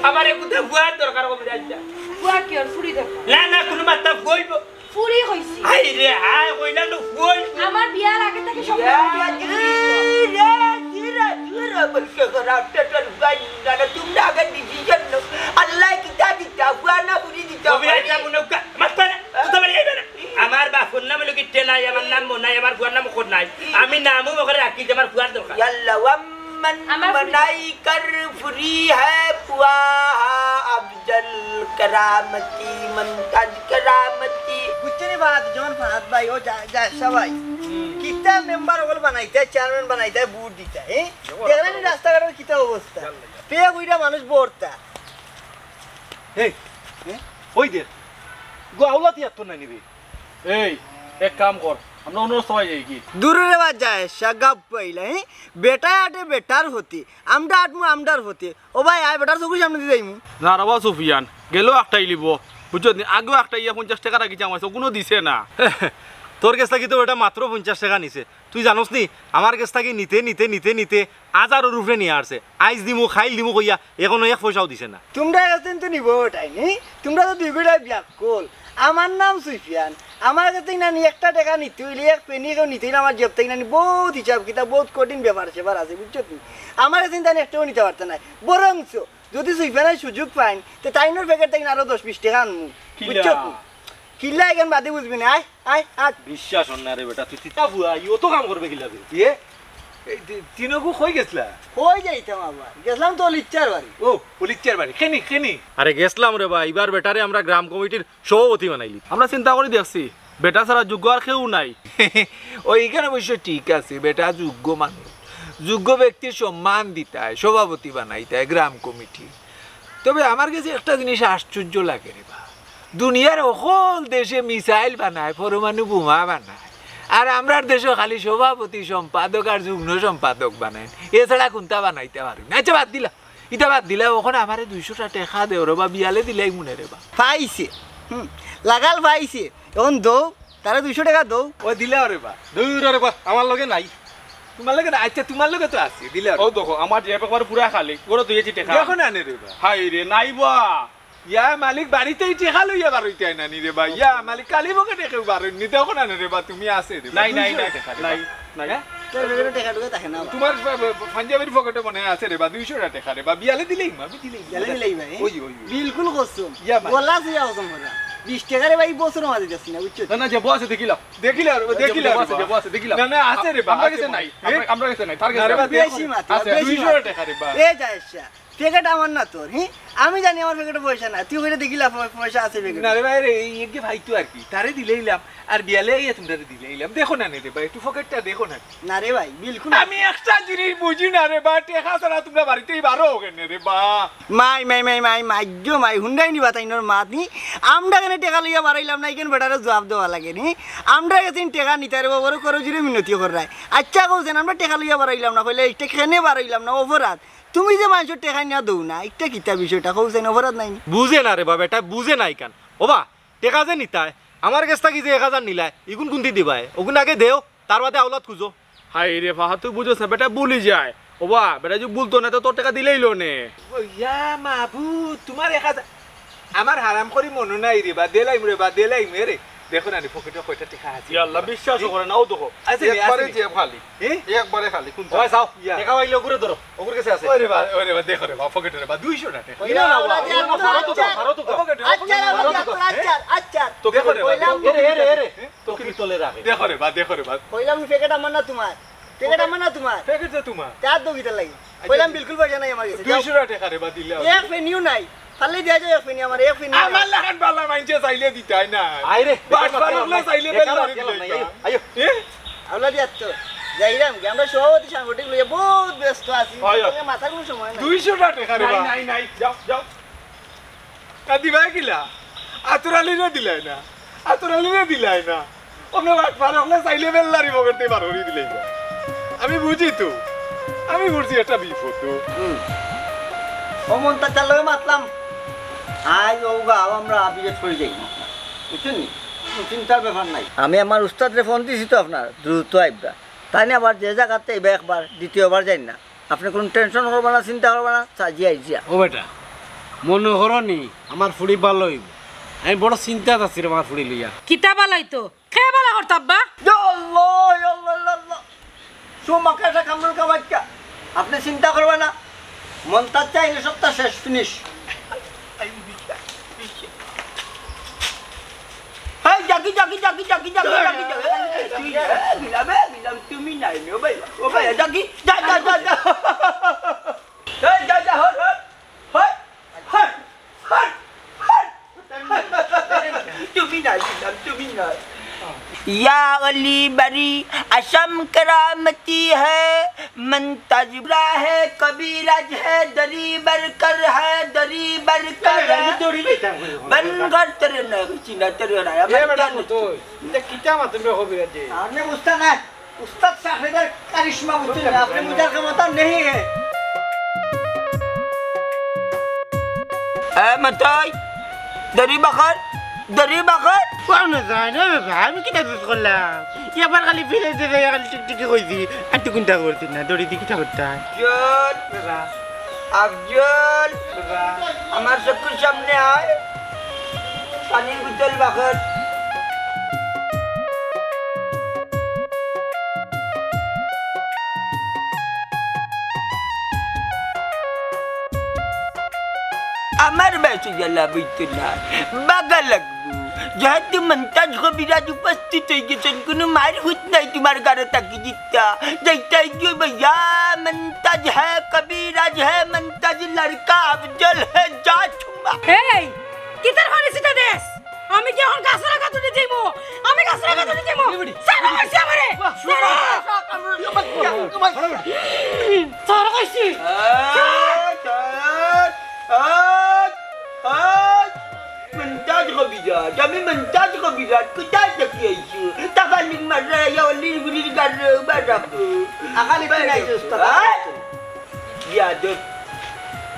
আমার এগুতে ফুয়ার দরকার, কবিরাজ সাব। ফুয়া কি ওর ফুরি দরকার? না, না, কুনু মাত্তা ফুয়াইবো। ফুরি কইছি। হায় রে, হায়, কইলা তো ফুয়াই। আমার বিয়ার আগে থাকি সম্পর্ক ইয়া, ঠিক আছে। রে, রে, রে, রে, বলকে করা, টেটর ফুয়াই, না, না, তুমরা আগে decision নাও। আল্লায় কিতা দিতা, ফুয়া না ফুরি দিতা। কবিরাজ সাব, মনে কা-, মাতবা না, তুই তো বাড়ি আইবে না। আমার বাপর নাম অইলো কি টেলাই, আমার নাম মনাই, আমার ফুয়ার নাম খোনাই। আমি নামও মনে রাখি যে আমার ফুয়ার দরকার। ইয়াল্লা, ওয়াম মান আমার ফুরি। মনাই কর ফুরি হ্যায় ফুয়া হা আফজল করামতি মন্তাজ করামতি। বুঝছো নি বাদ, যখন ফাহাদ ভাই, ও যা, যা, সবাই। কিতা মেম্বার অকল বানাইতা, চেয়ারম্যান বানাইতা, ভোট দিতা, হ্যাঁ? দেখলা নি রাস্তাঘাটর কিতা অবস্থা? পেয়া বুইড়া মানুষ বর্তা। এই, হ্যাঁ? ওই দেখ। গো আউলাতি আর তো নাই নিবি। এই, এক কাম কর, আমরা অন্য রাস্তা পাই যাই কি? দূরে রে বা যায়, সাগাপ পাইলা, হ্যাঁ? বেটায় আটে বেটার হতে, আমরা আটমু আমরার হতে। ও ভাই, আয় বেটার চকুর সামনে দি যাইমু। না রে বা সুফিয়ান, গেলেও একটাই লিব, বুঝছো নি? আগেও একটা ইয়া পঞ্চাশ টেকা রাখিছে আমার, অগুনও দিছে না। তোর গেছ থাকি তো বেটা মাত্র পঞ্চাশ টেকা নিছে, তুই জানোস নি? আমার গেছ থাকি নিতে, নিতে, নিতে, নিতে হাজারর উপরে নিয়া আরছে। আইজ দিমু, খাইল দিমু কইয়া এখনো এক পয়সাও দিছে না। তুমরার গেছ থাকি তো নিবো বেটায়, নি? তুমরা তো দুইগুইন বিয়াক্কল। আমার নাম সুফিয়ান। আমার গেছ থাকি নানি একটা টেকা নিতে অইলে, এক পেনি কেউ নিতে অইলে আমার জেব থাকি নানি বউত হিসাব কিতাব, বউত কঠিন ব্যাপার স্যাপার আছে, বুঝছো নি? আমার গেছ থাকি তাইন একটাও নিতা পারতা নায়। বরঞ্চ যুদি সুফিয়ানে সুযোগ পাইন, তে তাইনর পকেট থাকি আরো দশ বিশ টেকা আনমু, কিলা? বুঝছো নি? কিলা ইখান বাদে বুঝবি নে, আয়, আয়, আয়। বিশ্বাস অর না রে বেটা, তুই তিতা ফুয়া, ই অত কাম করবে কিলা বে? এ? এই তি-, তিনগু কই গেছলা? কই যাইতাম আবার? গেছলাম তো অলিচ্চার বাড়ি। ও, অলিচ্চার বাড়ি। কেনে, কেনে? আরে গেছলাম রে বা, ইবার বেটারে আমরা গ্রাম কমিটির সভাপতি বানাইলি। আমরা চিন্তা করি দেখছি, বেটা ছাড়া যোগ্য আর কেউ নাই। ও, ইখান অবশ্য ঠিক আছে, বেটা যোগ্য মানুষ, যোগ্য ব্যক্তির সম্মান দিতায়, সভাপতি বানাইতায় গ্রাম কমিটি। তবে আমার গেছে একটা জিনিস আশ্চর্য লাগে রে বা, দুনিয়ার হকল দেশে মিসাইল বানায়, পরমাণু বোমা বানায়, আর আমরার দেশো খালি সভাপতি, সম্পাদক আর যুগ্ম সম্পাদক বানায়, এছাড়া কুন্তা বানাইতা পারইন না। আচ্ছা, বাদ দিলাম, ইতা বাদ দিলাম, অখন আমারে দুইশোটা টেকা দেও রে বা, বিয়ালে দিলাইমু নে রে বা। পাইছে, হুম, লাগাল পাইছে, অখন দেও, তারে দুইশো টেকা দেও। ও দিলাও রে বা। দূর রে বা, আমার লগে নাই। তুমার লগে না? আচ্ছা, তুমার লগে তো আছে, দিলাও রে। ও দেখো, আমার জেব একবার পুরা খালি, ঘরো থুইছি টেকা। দেখো না নে রে বা। হায় রে, নাই বা। ইয়া মালিক, বাড়িতেই টেকা লইয়া বারইতায় না নি রে বা। ইয়া মালিক, খালি পকেটে কেউ বারইন নি, দেখো না নে রে বা, তুমি আছে রে বা। নাই, নাই, দুইশো নাই, টেকা রে বা। নাই, নাই। হ্যাঁ? তোর পকেটে টেকা টুকা থাকে না বা। তুমার পা-, পা-, পাঞ্জাবির পকেটে মনে হয় আছে রে বা, দুইশো টেকা রে বা, বিয়ালে দিলাইমু, আমি দিলাইমু। বিয়ালে দিলাইবা, হ্যাঁ? ওই, ওই, ওই। বিলকুল কসম। ইয়া মালিক। গলা ছুইয়া কসম করা। বিশ টেকা রে বা, ই বছরও মাঝে যাচ্ছি না, বুঝছো? না, না, যে বউ আছে দেখিলাম। দেখিলাম রে বা, ওই যে দেখিলাম বউ রে আছে, বা। যে বউ আছে দেখিলাম। না, না, আছে রে বা, আমরার গেছে নাই। নাই। আমরার গেছে নাই, তার গেছে না রে বা, আছে। বেশি মাতি, আছে, বেশি দুইশো মাতি। টেকা রে বা। এ যায় আচ্ছা। প্যাকেট আমার না তোর, হি? আমি জানি আমার পকেটে পয়সা নাই। তুই কইরে দেখিলা প-, পয়সা আছে পকেটে। না রে ভাই রে, এই একে ভাই তো আর কি। তারে দিলাইলাম, আর বিয়ালে আইয়া তুমরারে দিলাইলাম। দেখো না নে রে ভাই, একটু পকেটটা দেখো না। না রে ভাই, বিলকুল না। আমি একটা জিনিস বুঝি না রে বা, টেকা ছাড়া তুমরা বাড়িতেই বারও কেনে রে বা? মাই, মাই, মাই, মাই, মাই গো মাই, হুনরায় নি বা তাইনর মাত নি? আমরা কেনে টেকা লইয়া বারইলাম না, ইখান বেটারে জুয়াব দেওয়া লাগে নি। আমরা গেছি টেকা নিতায় রে বা, বড় করজোড়ে মিনতি কররায়। আচ্ছা কও যেন, আমরা টেকা লইয়া বারইলাম না, কইলে ইটা কেনে বারইলাম না, অপরাধ। তুমি যে মানষর টেকা নিয়া দেও না, ইটা কিতা বিষয়টা? কও যেন অপরাধ নাই নি? বুঝে না রে বা, বেটা বুঝে না ইখান। ও বা, টেকা যে নিতায়, আমার গেছ থাকি যে এক হাজার নিলায়, ইগুন কুন্তি দিবায়? অগুন আগে দেও, তার বাদে আওলাত খুঁজো। হায় রে ফাহা, তুই বুঝোস না, বেটা ভুলি যায়। ও বা, বেটা যদি ভুলতো না, তো তোর টেকা দিলাইলো নে। ও ইয়া মাবুদ, তুমার এক হাজার, আমার হারাম করি মনো নাই রে বা, দিলাইমু রে বা, দিলাইমু রে। দেখো না নি, পকেটে কয়টা টেকা আছে। ইয়া আল্লাহ, বিশ্বাস করে না, ও দেখো। আছে নি, একবারে আছে নি। জেব খালি। এ? একবারে খালি, কোনটা? ওই যাও, ইয়া। টেকা পাইলে ওগুরে ধরো, ওগুর গেছে আছে। ওরে বা, ওরে বা, দেখো রে বা, পকেটে রে বা, দুইশো টেকা। ইলা না বা, আচ্ছা, ইলা না, আচ্ছা, ফারো তো দাও, আচ্ছা। ফারো তো দাও। পকেটে, আচ্ছা, পকেটে, আচ্ছা, ফারো তো দাও। আচ্ছা, আচ্ছা। তো দেখো রে বা, কইলাম এরে, এরে, এরে। তো কি তলে রাখে? দেখো রে বা, দেখো রে বা। কইলাম প্যাকেট আমার না তুমার। প্যাকেট আমার না তুমার। প্যাকেট তো তুমার। চার দো কিতার লাগি? আচ্ছা, কইলাম বিলকুল পয়সা নাই আমার গেছে। দুইশো টেকা রে বা দিলে। এক পেনিও নাই। খালি দিয়া যাও এক পেনি আমার, এক পেনি নাই। আমার লাখান বালা মাইনষে চাইলে দিতায় না। আয় রে, বাট পার অকলে চাইলে বেকার বেলা আর গেলাম না, দিতায়। আইও, আইও। এ? আমরা দিয়া তো যাইরাম কি, আমরা সভাপতি সাংগঠনিক লইয়া বহুত ব্যস্ত আছি। হয়, হয়। মাথার কোনো সময় নাই। দুইশো টেকা রে বা। নাই, নাই, নাই, যাও, যাও। তা দিবায় কিলা? আতর আলীরে দিলায় না, আতর আলীরে দিলায় না। অমনে বাট পার অকলে চাইলে বেল্লারি পকেট থাকি বার করি দিলাইবা। আমি বুঝি তো, আমি বুঝি একটা বিপদ তো। হুম। ও মন্তাজ চাচার লগে মাতলাম, আইজ ও গাঁও আমরা আবিয়ে ছড়ি যাই, বুঝছইন নি? কোনো চিন্তার ব্যাপার নাই। আমি আমার উস্তাদরে ফোন দিছি তো আপনার, দ্রুত আইবা। তাইন আবার যে জাগাত আইবা একবার, দ্বিতীয়বার যাইন না। আপনে কোনো টেনশন করবা না, চিন্তা করবা না, সাজি আইজিয়া। ও বেটা, মনো করো নি আমার ফুড়ি ভালা অইবো? আমি বড় চিন্তাত আছি রে আমার ফুড়ি লইয়া। কিতা ভালা অইতো? কে ভালা করতো আব্বা? ইয়া আল্লাহ, ইয়া আল্লাহ, ইয়া আল্লাহ। সুমাকে একটা কামড় কামাইকা। আপনে চিন্তা করবা না। মন্তাজ চাইলে সবটা শেষ, ফিনিশ। এই জাগি, জাগি, জাগি, জাগি, জাগি, জাগি, জাগি। এই, তুই, এ, গিলাম, এ, গিলাম, তুমি নাই, ও ভাই, ও ভাই, জাগি, যা, যা, যা, যা। এই, যা, যা, hot, hot, hot, hot, hot, hot. তুমি নাই, গিলাম, তুমি নাই। یا علی بری اشم کرامتی ہے، মন্তাজ বুড়া হে, কবিরাজ হে, দরি বরকর হে, দরি বরকর হে। বনগর তেরে না, চিনা তেরে না, এ বেটা, মন্তাজ। তুই, এটা কিতা মাতুম রে কবিরাজ? আপনে বুঝতা না, উস্তাদ সাহেবের কারিশমা বুঝছইন না, আপনে বুঝার ক্ষমতা নেই হে। এ মতাই, দরি বাখার, দরি বাখার। কোন যায় না বাবা, আমি কিতা দোষ করলাম? এবার খালি ফিরে যেতে খালি টিকটিকি কইছি, আর তুই কোনটা করছিস না, দড়ি দিয়ে কিতা করতে হয়? আফজল, বাবা, আফজল, বাবা, আমার চোখের সামনে আয়, পানির বোতল বাখার। আমার বেশি জ্বালা বইতো না, বাগা লাগবো। যেহেতু মন্তাজ কবিরাজ উপস্থিত হয়ে গেছেন, কোনো মার হুত নাই তোমার গারো তাকি দিতা। যাইতাই গিয়ে ভাইয়া, মন্তাজ হ্যায়, কবিরাজ হ্যায়, মন্তাজ লড়কা আফজল হ্যায়, যা ছুমা। এই, কিতার হরে সিটা দেশ? আমি কি এখন গাছর আগাত উঠি যাইমু? আমি গাছর আগাত উঠি যাইমু? ছাড়ো কইছি আমারে। ছাড়ো। ছাড়ো কইছি। আট, আট, আট, আট। মন্তাজ কবিরাজ, আমি মন্তাজ কবিরাজ, কোথায় থাকি আইছো? টাকা নিক মাররা, ইয়া অলির গুলির গাড়ি, বাড়াবো। আকালি তুই নাই, উস্তাদ। হ্যাঁ? বিয়াদব,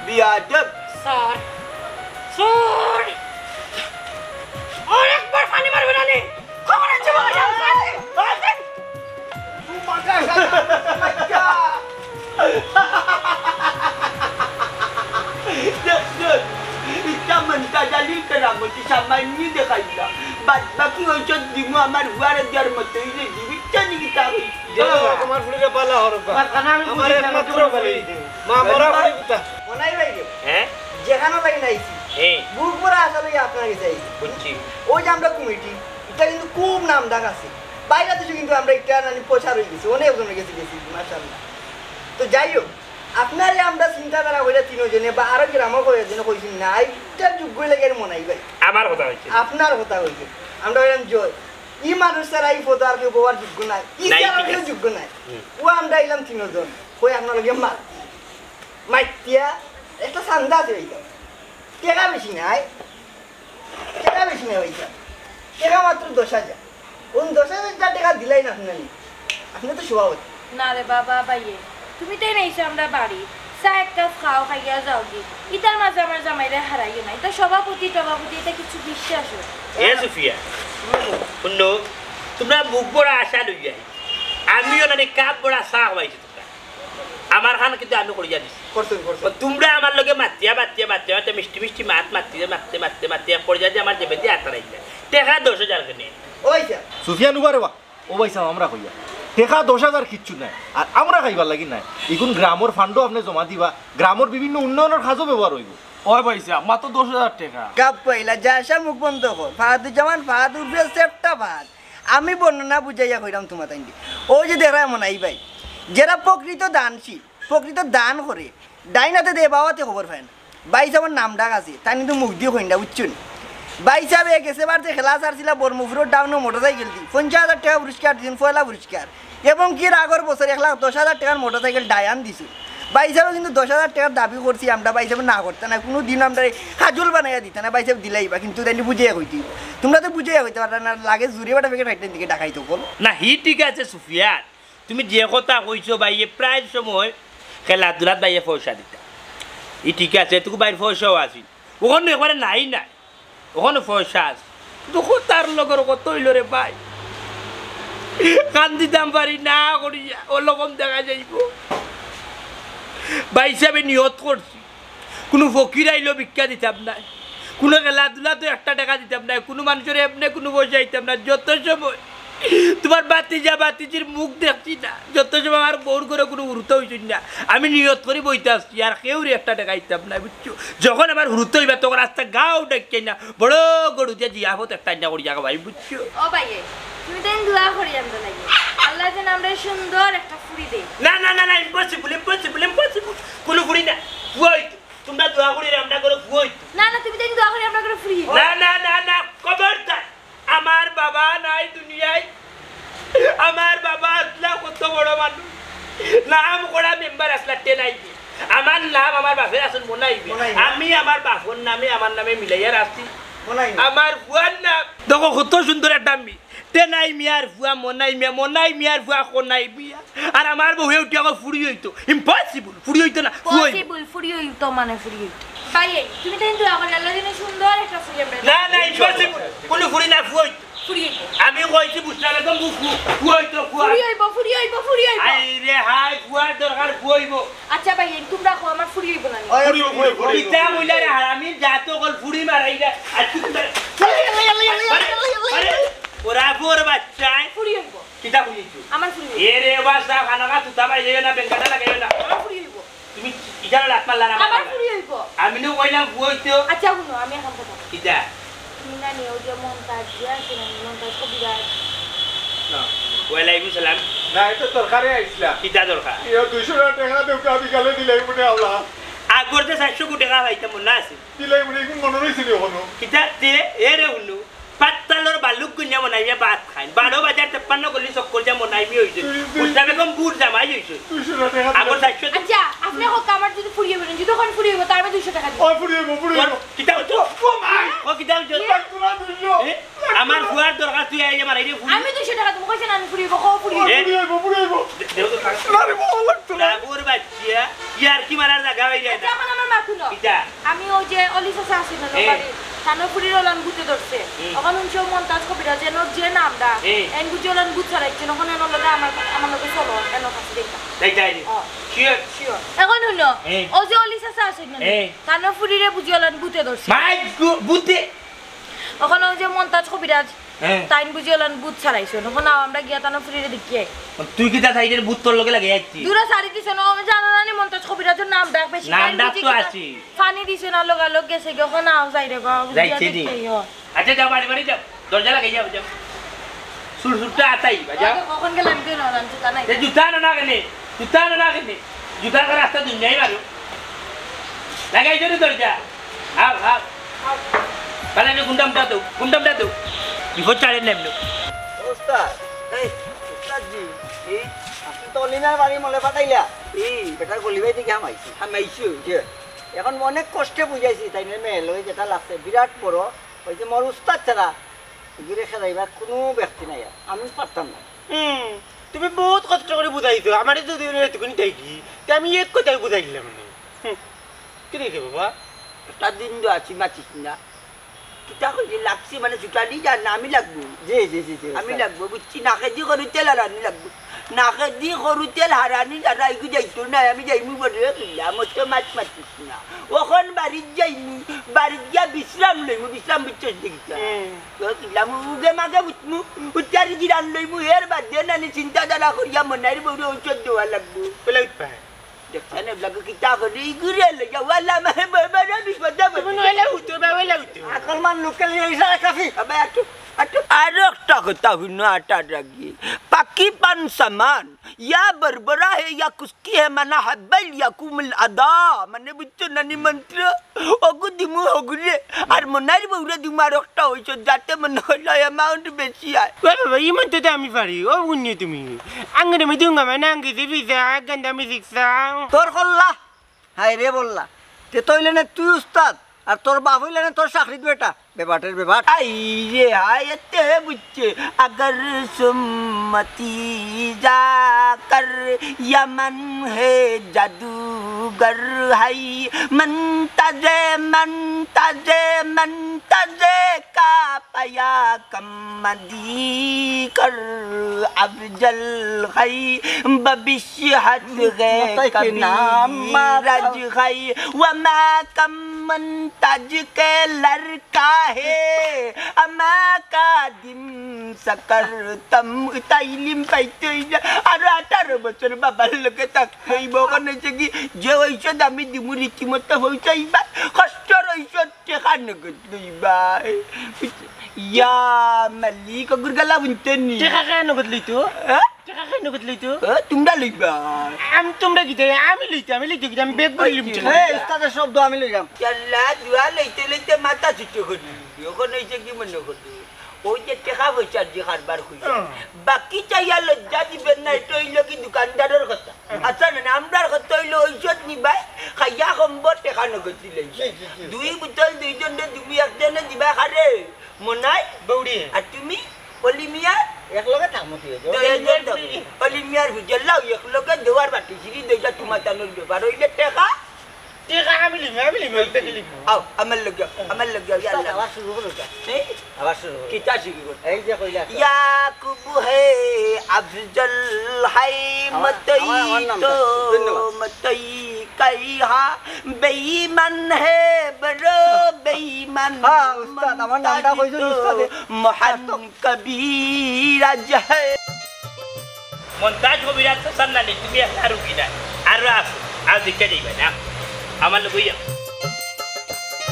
বিয়াদব। স্যার, স্যার, আরেকবার পানি মারবে না নি? খবর আছে বাবা, যাও, স্যার। দেখছস? ইটা মন্তাজ আলীর কেরামতি সামান্য দেখাইলাম। বাদ বাকি ঔষধ দিমু আমার হুয়ারে দেওয়ার মতো হইলে জীবিত নি কিতা হইছে? আমার ফুড়িরে বালা হরকা। আমার একমাত্র ফুড়ি। মা মরা ফুড়ি কুতা? মনাই ভাই রে। হ্যাঁ? যেখানো লাগি নাইছি। হ্যাঁ। বুক ভরা আশা লইয়া আপনার গেছে আইছি। বুঝছি। ওই যে আমরা কমিটি, ইটা কিন্তু খুব নাম ডাক আছে। বাইরে দেশে কিন্তু আমরা একটা নানি প্রচার হয়ে গেছি, অনেক জনের গেছে গেছি, মাশাআল্লাহ। তো যাই হোক, আপনারে আমরা চিন্তাধারা হইলে তিনজনে বা আরো গ্রামও কয়েকজনে কইছি না, এইটা যোগ্য লাগে আর মনাই ভাই। আমার কথা হইছে। আপনার কথা হইছে। আমরা হইলাম জয়। ই মানুষ ছাড়া ই পদ আর কেউ বওয়ার যোগ্য নাই। ই ছাড়া আর কেউ যোগ্য নাই। হুম। ও আমরা আইলাম তিনজন। কই আপনার লগে মাত। মাতিয়া একটা চান্দা আছে ভাই। টেকা বেশি নাই। টেকা বেশি নাই ভাই। টেকা মাত্র দশ হাজার। কোন দশ হাজার টেকা দিলাই না শুনানি। আপনি তো সভাপতি। না রে বাবা, বাইয়ে, তুমি তাই নাইছো আমরা বাড়ি। চা এক কাপ খাও, খাইয়া যাওগি। ইতার মাঝে আমার জামাইরে হারাইও না। ইতা সভাপতি, টভাপতি, ইতা কিছু বিশ্বাস হয়। এ সুফিয়া, শুনো, তোমরা বুক ভরা আশা লইয়া, আমিও নানি কাপ ভরা চা খাওয়াইছি তোমরা। আমার খান কিন্তু আমি করিয়া দিছি। করছেন, করছেন। ও তোমরা আমার লগে মাতিয়া, মাতিয়া, মাতিয়া, মাতিয়া, মিষ্টি, মিষ্টি মাত মাতিয়া, মাতিয়া, মাতিয়া, মাতিয়া, এক পর্যায়ে আমার জেবেদি আতারাইলা। টেকা দশ হাজার কেনে? ওই যা। সুফিয়ান উবারে বা। ও ভাই সাহেব, আমরা কইয়া। টেকা দশ হাজার কিচ্ছু নাই। আর আমরা খাইবার লাগি নাই। ইগুন গ্রামর ফান্ডও আপনি জমা দিবা, গ্রামর বিভিন্ন উন্নয়নের কাজও ব্যবহার হইব। ওই ভাই সাহেব, মাত্র দশ হাজার টেকা। গাপ পাইলা, যা আসা মুখ বন্ধ কর। ফাহাদুজ্জামান, ফাহাদ উর্ফে সেপ্টা ফাহাদ। আমি বর্ণনা বুঝাইয়া কইরাম তোমার তাইন দি। ওই যে দেখরা এমন আই ভাই, যারা প্রকৃত দানশীল, প্রকৃত দান করে, ডাইন হাতে দে, বাবাতে খবর পায় না। ভাই সাহেবর নাম ডাক আছে, তাই কিন্তু মুখ দিয়ে কইন না, বুঝছুন? ভাই সাহেব গেছে বার যে খেলা সারছিলা বর্মপুরের ডাউনো মোটরসাইকেল দি, পঞ্চাশ হাজার টেকা পুরস্কার দিছইন, পয়লা পুরস্কার। এবং কি এর আগর বছর এক লাখ দশ হাজার টেকার মোটরসাইকেল ডায়ান দিছইন। ভাই সাহেব কিন্তু দশ হাজার টেকার দাবি করছি আমরা, ভাই সাহেব না করতা না, কোনো দিন আমরা এই হাজুল বানাইয়া দিতা না, ভাই সাহেব দিলাইবা, কিন্তু তাই বুঝাইয়া কইতে অইবো। তোমরা তো বুঝাইয়া কইতে পারতা না, লাগে জুরে বাটা প্যাকেট হাইটেন দিকে ডাকাইতো বল। না, হি ঠিক আছে সুফিয়ান, তুমি যে কথা কইছো ভাইয়ে, প্রায় সময় খেলাধুলাত ভাইয়ে পয়সা দিতা, ই ঠিক আছে, এটুকু ভাইর পয়সাও আছিল, ওখানে একবারে নাই নাই, ওখানে পয়সা আছে, কিন্তু তার লগর কত হইল রে ভাই, কান দিতাম পারি না করিয়া, ওরকম দেখা যাইব। ভাই হিসাবে নিয়ত করছি, কোনো ফকির আইলেও ভিক্ষা দিতাম নায়, কোনো খেলাধুলাত একটা টেকা দিতাম নায়, কোনো মানুষের এমনে কোনো পয়সা দিতাম নায়। যত সময় তোমার ভাতিজা ভাতিজির মুখ দেখছি না, যত সময় আমার বউর ঘরো কোনো হুরুতা অইছইন না, আমি নিয়ত করি বইতে আছি, আর কেউরে একটা টেকা দিতাম নায়, বুঝছো? যখন আমার হুরুতা অইবা, তখন আস্তা গাঁও ডাকিয়া না, বড় গরু দিয়া জিয়াফত একটা আইনা করি জাগা ভাই, বুঝছো? ও ভাইয়ে, তুমি তাইন দোয়া করি আমরা লাগে। আল্লাহ যেন আমরা সুন্দর একটা ফুড়ি দেই। না, না, না, না, impossible, impossible, impossible। কোনো ফুড়ি না, ফুয়া অইতো। তোমরা দোয়া করি রে, আমরা করে ফুয়া অইতো। না, না, তুমি তাইন দোয়া করি আমরা করে ফুড়ি। না, না, না, না, খবরদার। আমার বাবা নাই দুনিয়ায়। আমার বাবা আসলা কত বড় মানুষ, নাম করা মেম্বার আসলা টেনাই। আমার নাম আমার বাপের আসল মনাই। মনাই। আমি আমার বাপর নামে আমার নামে মিলাইয়া রাখছি। মনাই। আমার ফুয়ার নাম দেখো কত সুন্দর একটা মি-, টেনাই মিয়ার ফুয়া মনাই মিয়া, মনাই মিয়ার ফুয়া কনাই মিয়া। আর আমার বউয়ে উঠি আমার ফুড়ি অইতো। Impossible, ফুড়ি অইতো না, ফুয়া অইতো। Possible, ফুড়ি অইতো মানে ফুড়ি অইতো। ভাইয়ে, তুমি তাইন দোয়া করি আল্লাহ যেন সুন্দর একটা ফুড়ি আমরা না, না, impossible। কোনো ফুড়ি না, ফুয়া অইতো। ফুড়ি অইবো। আমি কইছি বুঝছইন, একদম ফু-, ফু-, ফুয়া অইতো, ফুয়া। ফুড়ি অইবো, ফুড়ি অইবো, ফুড়ি অইবো। আই রে হাই, ফুয়ার দরকার, ফুয়া অইবো। আচ্ছা ভাইয়ে, তোমরা কও আমার ফুড়ি অইবো না নি? ফুড়ি অইবো, ফুড়ি অইবো। কিতা কইলা রে হারামি, যা তো কল ফুড়ি মারাইলা। আর তুই কিতা আরে, আরে, ওরা ফুয়ার বাচ্চা। ফুড়ি অইবো। কিতা ফুড়ি অইবো? আমার ফুড়ি অইবো। এ রে বাসা, খানাকা তুতা ভাই, যাইও না, বেঙ্গাটা লাগাইও না। আমার ফুড়ি অইবো। তুমি ইজারা লাত মারলা না, আমার মারলা। ফুড়ি অইবো। আমি নু কইলাম ফুয়া অইতো। আচ্ছা, হুনো, আমি এখন কথা কই। কিতা? তুমি না নিয়ে ওই যে মন্তাজ যে আছে না, মন্তাজ কবিরাজ। না। ওয়ালাইকুম সালাম। না, এটা দরকারে আইছিলাম। কিতা দরকার? ইয়া, দুইশো টেকা দেও, আমি কালে দিলাই মনে আল্লাহ। আগর যে চাইরশো কোটি টেকা পাইতাম মনে আছে। দিলাই মনে, এখন মনে রইছে নি এখনো? কিতা তে? এ রে হুনু। পাত্তালর বালুক গুনিয়া মনাইমিয়া ভাত খাইন। বারো বাজার তেপ্পান্ন গলি চক্কর দিয়া মনাইমি অইছে। বুঝলাম এখন বুট জামাই অইছে। দুইশো টেকা দিলাম। আগর চাইরশো আচ্ছা, আপনে কউক্কা আমার যদি ফুড়ি অইবো, যদি অখন ফুড়ি অইবো, তার আমি দুইশো টেকা দিমু। ওই ফুড়ি অইবো, ফুড়ি অইবো। কিতা অইছে? ও মা! ও কিতা অইছে? এ? আমার ফুয়ার দরকার তুই আইয়া মারাইরে ফুড়ি। আমি দুইশো টেকা দিমু, কইছে না আমি ফুড়ি অইবো, কও ফুড়ি অইবো। এ? ফুড়ি অইবো, ফুড়ি অইবো। দে-, দেও তো থাক। না রে বাবা, লাগতো না। না, বুর বাচ্চা, ইয়ার কি মারার জাগা অইছে না। আচ্ছা, অখন আমার মাত হুনো। কিতা? আমি ওই যে অলি চাচা আছিল না, এ। বাড়ি, তানর ফুড়ির ওলান ভূতে ধরছে। হুম। অখন হুনছি ও মন্তাজ কবিরাজ, এনর যে নামটা, এ। এন বুঝি ওলান ভূত ছাড়াইছে, অখন এনর লগে আমার, আমার লগে চলো, এনর কাছে দেখবা। যাই, যাই রে। ও। Sure। Sure। অখন হুনো, এ। ও যে অলি চাচা আছিল না, এ। তানর ফুড়িরে বুঝি ওলান ভূতে ধরছে। মাই গো, ভূতে? অখন ওই যে মন্তাজ কবিরাজ, হ্যাঁ। তাইন বুঝি ওলান ভূত ছাড়াইছইন। অখন আও আমরা গিয়া তানর ফুড়িরে দেখি আই। তুই কিতা তাইনর ভূত তোর লগে লাগাই আইছি? দূরে ছাড়ি দিছে না, আমি জানো না নি মন্তাজ কবিরাজর নাম ডাক বেশি। নাম তাইন ডাক বুঝি তো কিতা আছি। পানি দিছে না, লগালগ গেছে গি, অখন আও যাই রে গো, যাইছে গিয়া নি? দেখি আই, হ। আচ্ছা, যাও, বাড়ি, বাড়ি যাও। দরজা লাগাই যাও, যাও। সুর সুরটা আতাই, বাজাও। ওই যে কখন গেলাম, কেন ওলান জুতা নাই? এ জুতা আনো না কেনে? জুতা আনো না কেনে? জুতা আনতে রাস্তা দুনিয়াই মারো। লাগাই ধরে দরজা। আও, আও। তাহলে আমি গুন্ডামটা দেও, গুন্ডামটা দেও। বিপদ চাড়ে নেমলো। ওস্তাদ, এই, ওস্তাদ জি, এই, আপনি তো অলিনার বাড়ি মলে পাঠাইলা। এই, বেটার গলি বাড়ি থেকে হামাইছি। হামাইছি? জি। এখন অনেক কষ্টে বুঝাইছি, তাইনর মেয়ের লগে যেটা লাগছে, বিরাট বড়। ওই যে মোর উস্তাদ ছাড়া, এগুরে খেলাইবার কোনো ব্যক্তি নাই আর। আমি পারতাম না। হুম, তুমি বহুত কষ্ট করি বুঝাইছো, আমারে যদি উনি এতক্ষণ থাকি, তে আমি এক কথায় বুঝাইলাম না। হুম, কি রে বাবা? একটা দিন তো আছি, মাতিস না। কিতা কইলি, লাগছি মানে ছুটানি যার না, আমি লাগবো। জি, জি, জি, জি, আমি ওস্তাদ। লাগবো, বুঝছি, নাকেদি করু তেল আর আমি লাগবো। নাকেদি করু তেল হারানি যারা এগু যাইতো না, আমি যাইমু বলে কিলা, আমার তো মাত মাতিস না। অখন বাড়িত যাইমু, বাড়িত গিয়া বিশ্রাম লইমু, বিশ্রাম বুঝছস দেখি তো। হুম। তো কিলা, মু উগে মাগে উঠমু, উঠার গিরান লইমু, এর বাদে নানি চিন্তাধারা করিয়া মনাইর বউরে ঔষধ দেওয়া লাগবো। বলে উঠবা। দেখছেন, এগুলাকে কিতা করি, ঘুরে লইয়া, ওয়াল্লা, মানে, ব-, ব-, ব-, বিপদে তুমি পড়ি। নইলে উঠো, বা, ওইলে উঠো। আকলমান লোকে লিয়ে ইশারা কাফি। আবে, আটু, আটু। আর একটা কথা হুনো, আটার আগে। পাকিপান সামান, ইয়া বরবরা হে, ইয়া কুস্তি হে, মানা হাব্বাইল, ইয়া কুমুল আদা। মানে, বুঝছো না নি মন্ত্র? অগু দিমু হগুরে, আর মনাইর বউরে দিমু আর একটা ঔষধ, যাতে মনে হয় amount বেশি হয়। ওরে বাবা, ইমান তো আমি পারি, ও বুঝনি তুমি। আঙ্গুরে মি দুঙ্গা মানে আঙ্গি দিবি যা, গান্দা মি শিখছা। তোর কল্লা, হায় রে বললা। তে তইলে না তুই উস্তাদ, আর তোর বাপ হইলে না তোর চাকরিত বেটা, বেবাটের বেবাট। আই রে হায়, এতে বুঝছে, আগর সুম্মতি যাকর ইয়ামন হে জাদুগর হাই, মন্তাজে, মন্তাজে, মন্তাজে কা পায়া কম মদি কর আফজল হাই, ভবিষ্যৎ গে কবি রাজ হাই, ওয়া মা কম মন্তাজ কে লড়কা হে, আমা কাদিম সকরতম। তাইলিম পাইতে অইলে আরো আঠারো বছর বাবার লগে থাকতে অইবো। অখান অইছে কি, যে ঔষধ আমি দিমু রীতিমতো পৌঁছাইবা, কষ্টর ঔষধ, টেকা নগদ লইবা। ইয়া মালিক, অগুর গালা বুনতে নি। টেকা কে নগদ লইতো? হ্যাঁ? টেকা কে নগদ লইতো? এ, তুমরা লইবা। আমি তুমরা কিতা? আমি লইতে, আমি লইতে কিতা? আমি বেগ ভরি লিমু টেকা। এ, উস্তাদের শব্দ আমি লইলাম। ইয়াল্লা, দোয়া লইতে লইতে মাথা ছুটো করি দিবি। অখন অইছে কি মনো করি? ওই যে টেকা পয়সার যে কারবার কইরা। হুম। বাকি চাইয়া লজ্জা দিবেন না, এটা অইলো কি দোকানদারের কথা। হুম। আচ্ছা না, না, আমরার কথা অইলো ঔষধ নিবায়, খাইয়া কমবো, টেকা নগদ দিলে। জি, জি, জি। দুই বোতল দুইজনরে দিবি, একজনে দিবা কারে? মনাই? বউড়ি। আর তুমি? অলি মিয়া? এক লগে থাকমু তুই, তো এই যে অলি মিয়ার তো, ফুড়ি। অলি মিয়ার ফুড়ি, লাও, এক লগে দেওয়ার বাটি, সিঁড়ি দেওয়া তোমার তানোর ব্যাপার, অইলে টেকা? টেকা আমি লিমু, আমি লিমু, আমি লিমু। আও, আমার লগে, আমার লগে, ইয়া আল্লাহ। আবার শুরু করো এটা। এই? আবার শুরু করো। কিতা শুরু করো? এই যে কইলা তো। ইয়াকুব হে আফজল হাই আমার, মতই আমার, আমার নামটা। তো, ধন্যবাদ। মতই কাইহা বেঈমান হে বড় বেঈমান। হ্যাঁ, উস্তাদ, আমার নামটা কইছো, মন্তাজ তো উস্তাদে। মহান কবিরাজ হে। মন্তাজ কবিরাজ তো সামনে নেই, তুমি একটা রুগী না। আরো আসো, আর দেখতে যাইবা না। আমার লগে অইয়া।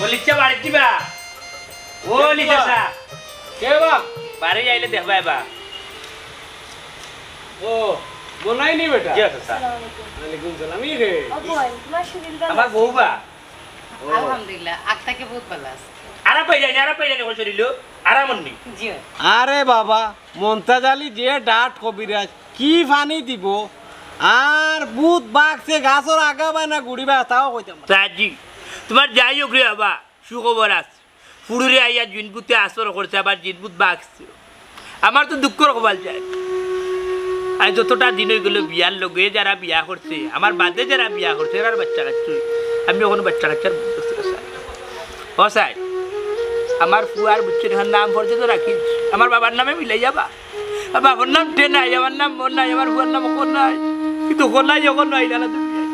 ও লিচা বাড়ি দিবা? ও কে লিচা বা? সা? কে বা? বাড়ি আইলে দেখবা এবা। ও, মনাই নি বেটা? জি, আচ্ছা, স্যার। আসসালামু আলাইকুম। ওয়ালাইকুম সালাম। ই রে? ও বোন, তোমার শরীর ভালো আমার আছে? বউ বা? ও। আলহামদুলিল্লাহ, আগ থাকি বহুত ভালো আছে। আরাম পাই যায়নি, আরাম পাই যায়নি, শরীর? আরামর নি? জি অয়। আরে বাবা, মন্তাজ আলী যে ডাট কবিরাজ, কি ফানি দিব? আর ভূত বাগছে গাছর আগা বায় না গুড়ি বায়, তাও কইতাম না। তাজি, তুমার যাই অউক রে বাবা, সুখবর আছে। ফুড়ুরে আইয়া জিনভূতে আসর করছে, আবার জিনভূত বাগছে। আমার তো দুঃখর কপাল যায়। আজ যতটা দিন অইগেলো বিয়ার লগে যারা বিয়া করছে, আমার বাদে যারা বিয়া করছে, এরার বাচ্চা কাচ্চা অইছে। আমি অখনো বাচ্চা কাচ্চার বুঝতেছি না স্যার। ও স্যার, আমার ফুয়ার বুঝছেন, এখান নাম পর্যন্ত রাখি, আমার বাবার নামে মিলাই যাবা। আর বাবার নাম টে নাই, আমার নাম মন নাই, আমার ফুয়ার নাম অখন নাই। কিন্তু অখন নাই, অখন নাই, না, না, তুমি নাই।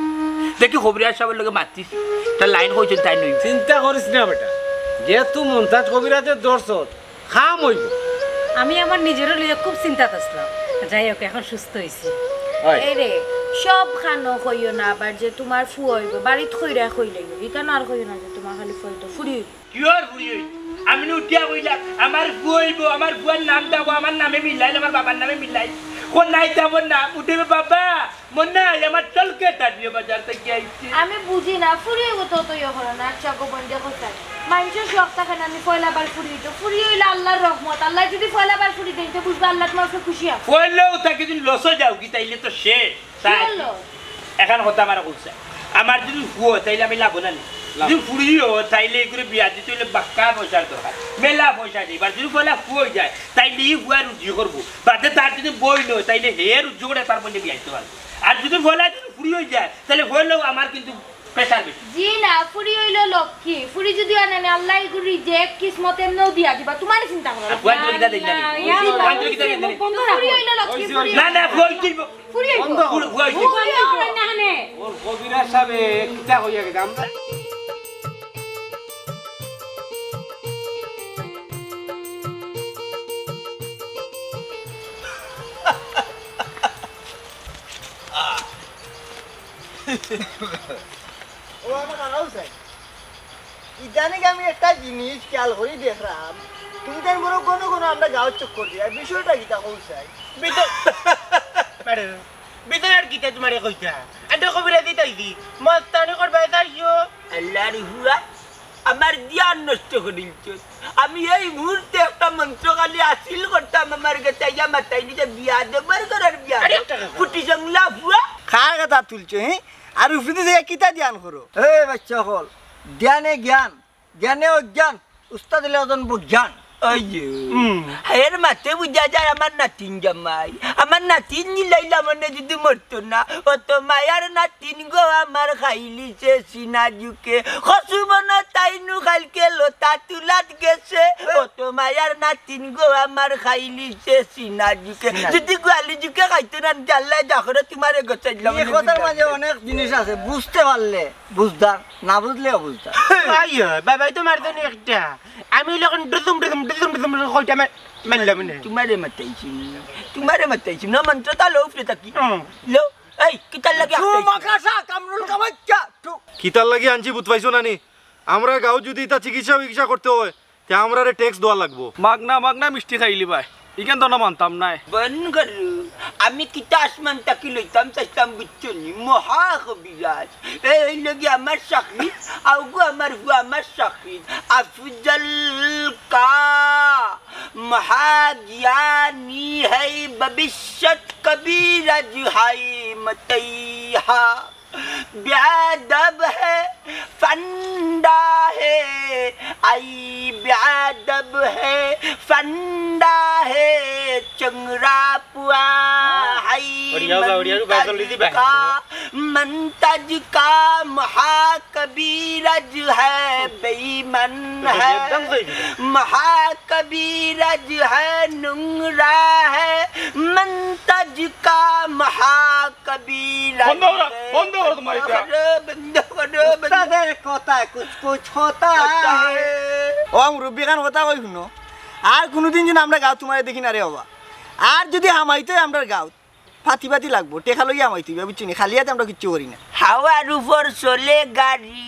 দেখি কবিরাজ সাবর লগে মাতিছি, তার লাইন কইছেন তাই নই। চিন্তা করিস না বেটা, যেহেতু মন্তাজ কবিরাজর ধরছস, কাম অইবো। আমি আমার নিজেরও লইয়া খুব চিন্তাত আছলাম। যাই অউক, অখন সুস্থ অইছি। অয়। এই রে, সব খানো কইও না আবার যে তুমার ফুয়া অইবো, বাড়িত কইরা কইলে অইবো। ইখানো আর কইও না যে তুমার খালি ফুয়া অইতো, ফুড়ি অইবো। কিওর ফুড়ি অইতো? আমি না উঠিয়া কইলাম, আমার ফুয়া অইবো, আমার ফুয়ার নাম দাও, আমার নামে মিলাইল, আমার বাবার নামে মিলাইল। কোন নাই যাবো না, উঠে বাবা, মনে হয় আমার চলকে দাঁড়িয়ে বাজার থাকি আইছে। আমি বুঝি না, ফুড়ি অইবো তো তুই অখন না, আচ্ছা গো বন্ধে কোথায়? মাইনষর শখ থাকে না, আমি পয়লা বার ফুড়ি অইতো। ফুড়ি অইলে আল্লার রহমত, আল্লায় যুদি পয়লা বার ফুড়ি দেইন, তে বুঝবা আল্লা তুমার উপরে খুশি আছে। পয়লাও থাকি যদি লসো যাও কি, তাইলে তো শেষ। তাই কি হলো? এখান কথা আমার কইছে, আমার যদি ফুয়া অয়, তাইলে আমি লাভ না নি? লাভ। যদি ফুড়ি অয়, তাইলে এগুলো বিয়া দিতে অইলে বাক্কা পয়সার দরকার, মেলা পয়সা নেই। এবার যদি পয়লা ফুয়া অই যায়, তাইলে ই ফুয়া রুজি করবো, বাদে তার যদি বইন অয়, তাইলে হে রুজি করে তার বইনে বিয়া দিতে পারবো। আর যদি পয়লা যদি ফুড়ি অই যায়, তাইলে পয়লাও আমার কিন্তু প্রেশার বেশি। জি না, ফুড়ি অইলো লক্ষ্মী। ফুড়ি যদি আনে না, আল্লায় এগু রিজেক্ট, কিসমত এমনেও দিয়া দিবা। তুমারে চিন্তা করা আর লাগবো ফুয়াইন তো না। কিতা দেন না নি? না, ইয়া ফুয়াইন তো কিতা দেন না নি? বন্ধ ফুড়ি অইলো লক্ষ্মী, ফুড়ি না, না, ফুয়াইন তো ফুড়ি অইবো। বন্ধ কর। ফুড়ি, ফুয়াইন তো ফুড়ি অইবো। না, না, না। ওর কবিরাজ সাবে কিতা কইয়া গেছে? আমরা ও আমার কাকাও চাই। ইদানিং আমি একটা জিনিস খেয়াল করি দেখলাম, তুমি তাই বড় কোনো কোনো আমরা গাঁওর চক্কর দিয়া, বিষয়টা কিতা কও চাই? ভিতর-, ম্যাডাম, ভিতরে আর কিতা তুমারে কইতা? আন্ডা কবিরাজি তাই দি, মস্তানি করবায় তাইও। আল্লাহর হুয়া, আমার ধ্যান নষ্ট করিলছস। আমি এই মুহূর্তে একটা মন্ত্র খালি হাসিল করতাম, আমার গেছে আইয়া মাতাই নিজে বিয়া দেবার করার বিয়া আরে দেব। একটা কথা। ফুটি জংলা ফুয়া। কার কথা তুলছো, হে? আর উফরিদি যাইয়া কিতা ধ্যান করো? এ বাচ্চা অকল, ধ্যানে জ্ঞান, জ্ঞানে অজ্ঞান, উস্তাদ অইলে অজন বজ্ঞান। ওই যে, হুম। এর মাতে বুঝা যায় আমার নাতিন জামাই। আমার নাতিন নিলাইলা মনে যদি মরতো না। ও তো মায়ার নাতিন গো আমার খাইলিছে সিনা জুকে। খসু বন তাইনু খাইলকে লতা তুলাত গেছে। ও তো মায়ার নাতিন গো আমার খাইলিছে সিনা জুকে। সিনা। যদি গোয়ালি জুকে খাইতো না, জাল্লায় জাখরে তোমারে গোছাইলাম এই মনে কথার বুঝা মাঝে যায়। অনেক জিনিস আছে, বুঝতে পারলে বুঝদার, না বুঝলেও বুঝদার। আইয়ো, বাবাই তো মারতো নি একটা। আমি অখন ডুদুম ডুদুম ডুদুম ডুদুম কইটা মা-, মারলাম না। তোমারে মাতাইছি না, তোমারে মাতাইছি না, মন্ত্রটা লও উপরে থাকি। হুম। লও, এই, কিতার লাগি আটকাইছো? মাকাশা, কামরুল কামাইকা, টু। কিতার লাগি আনছি বুঝ পাইছো না নি? আমরা গাঁও যদি ইতা চিকিৎসা বিকিৎসা করতে হয়, তে আমরারে ট্যাক্স দেওয়া লাগবো। মাগনা, মাগনা মিষ্টি খাইলি ভাই। ইখান তো না মানতাম নায়। বন করু, আমি কিতা আসমান তাকি লইতাম চাইতাম বুঝছো নি? মহা কবিরাজ। এই লগে আমার শাকির, আউগু আমার ফুয়া আমার শাকির। আফজল কা মহাজ্ঞানী হ্যায় ভবিষ্যৎ কবিরাজ হ্যায় মতৈহা। বেয়াদব হে, ফান্ডা হে, আই বেয়াদব হে, ফান্ডা হে, চংরা পুয়া হাই। ওড়িয়া বা, ওড়িয়া রু, বাদল দিদি বাই। মন্তাজ কা, মন্তাজ কা মহা কবিরাজ হে, বেঈমান হে, একদম সহি। মহা কবিরাজ হে, নুংরা হে, মন্তাজ কা মহা কবিরাজ বন্ধ করো, হে। বন্ধ করো তোমার এটা। বন্ধ করো, বন্ধ করো, বন্ধ। উস্তাদের কথা কুছ কুছ হোতা হে। ও মুরব্বি খান কথা কই হুনো, আর কুনুদিন যেন আমরা গাঁও তোমারে দেখি না রে বাবা। আর যদি হামাইতে হয় আমরার গাঁও, ফাতি ফাতি লাগবো, টেকা লইয়া হামাইতে হইবে, বুঝছো নি? খালি হাতে আমরা কিচ্ছু করি না। হাওয়ার উপর চলে গাড়ি,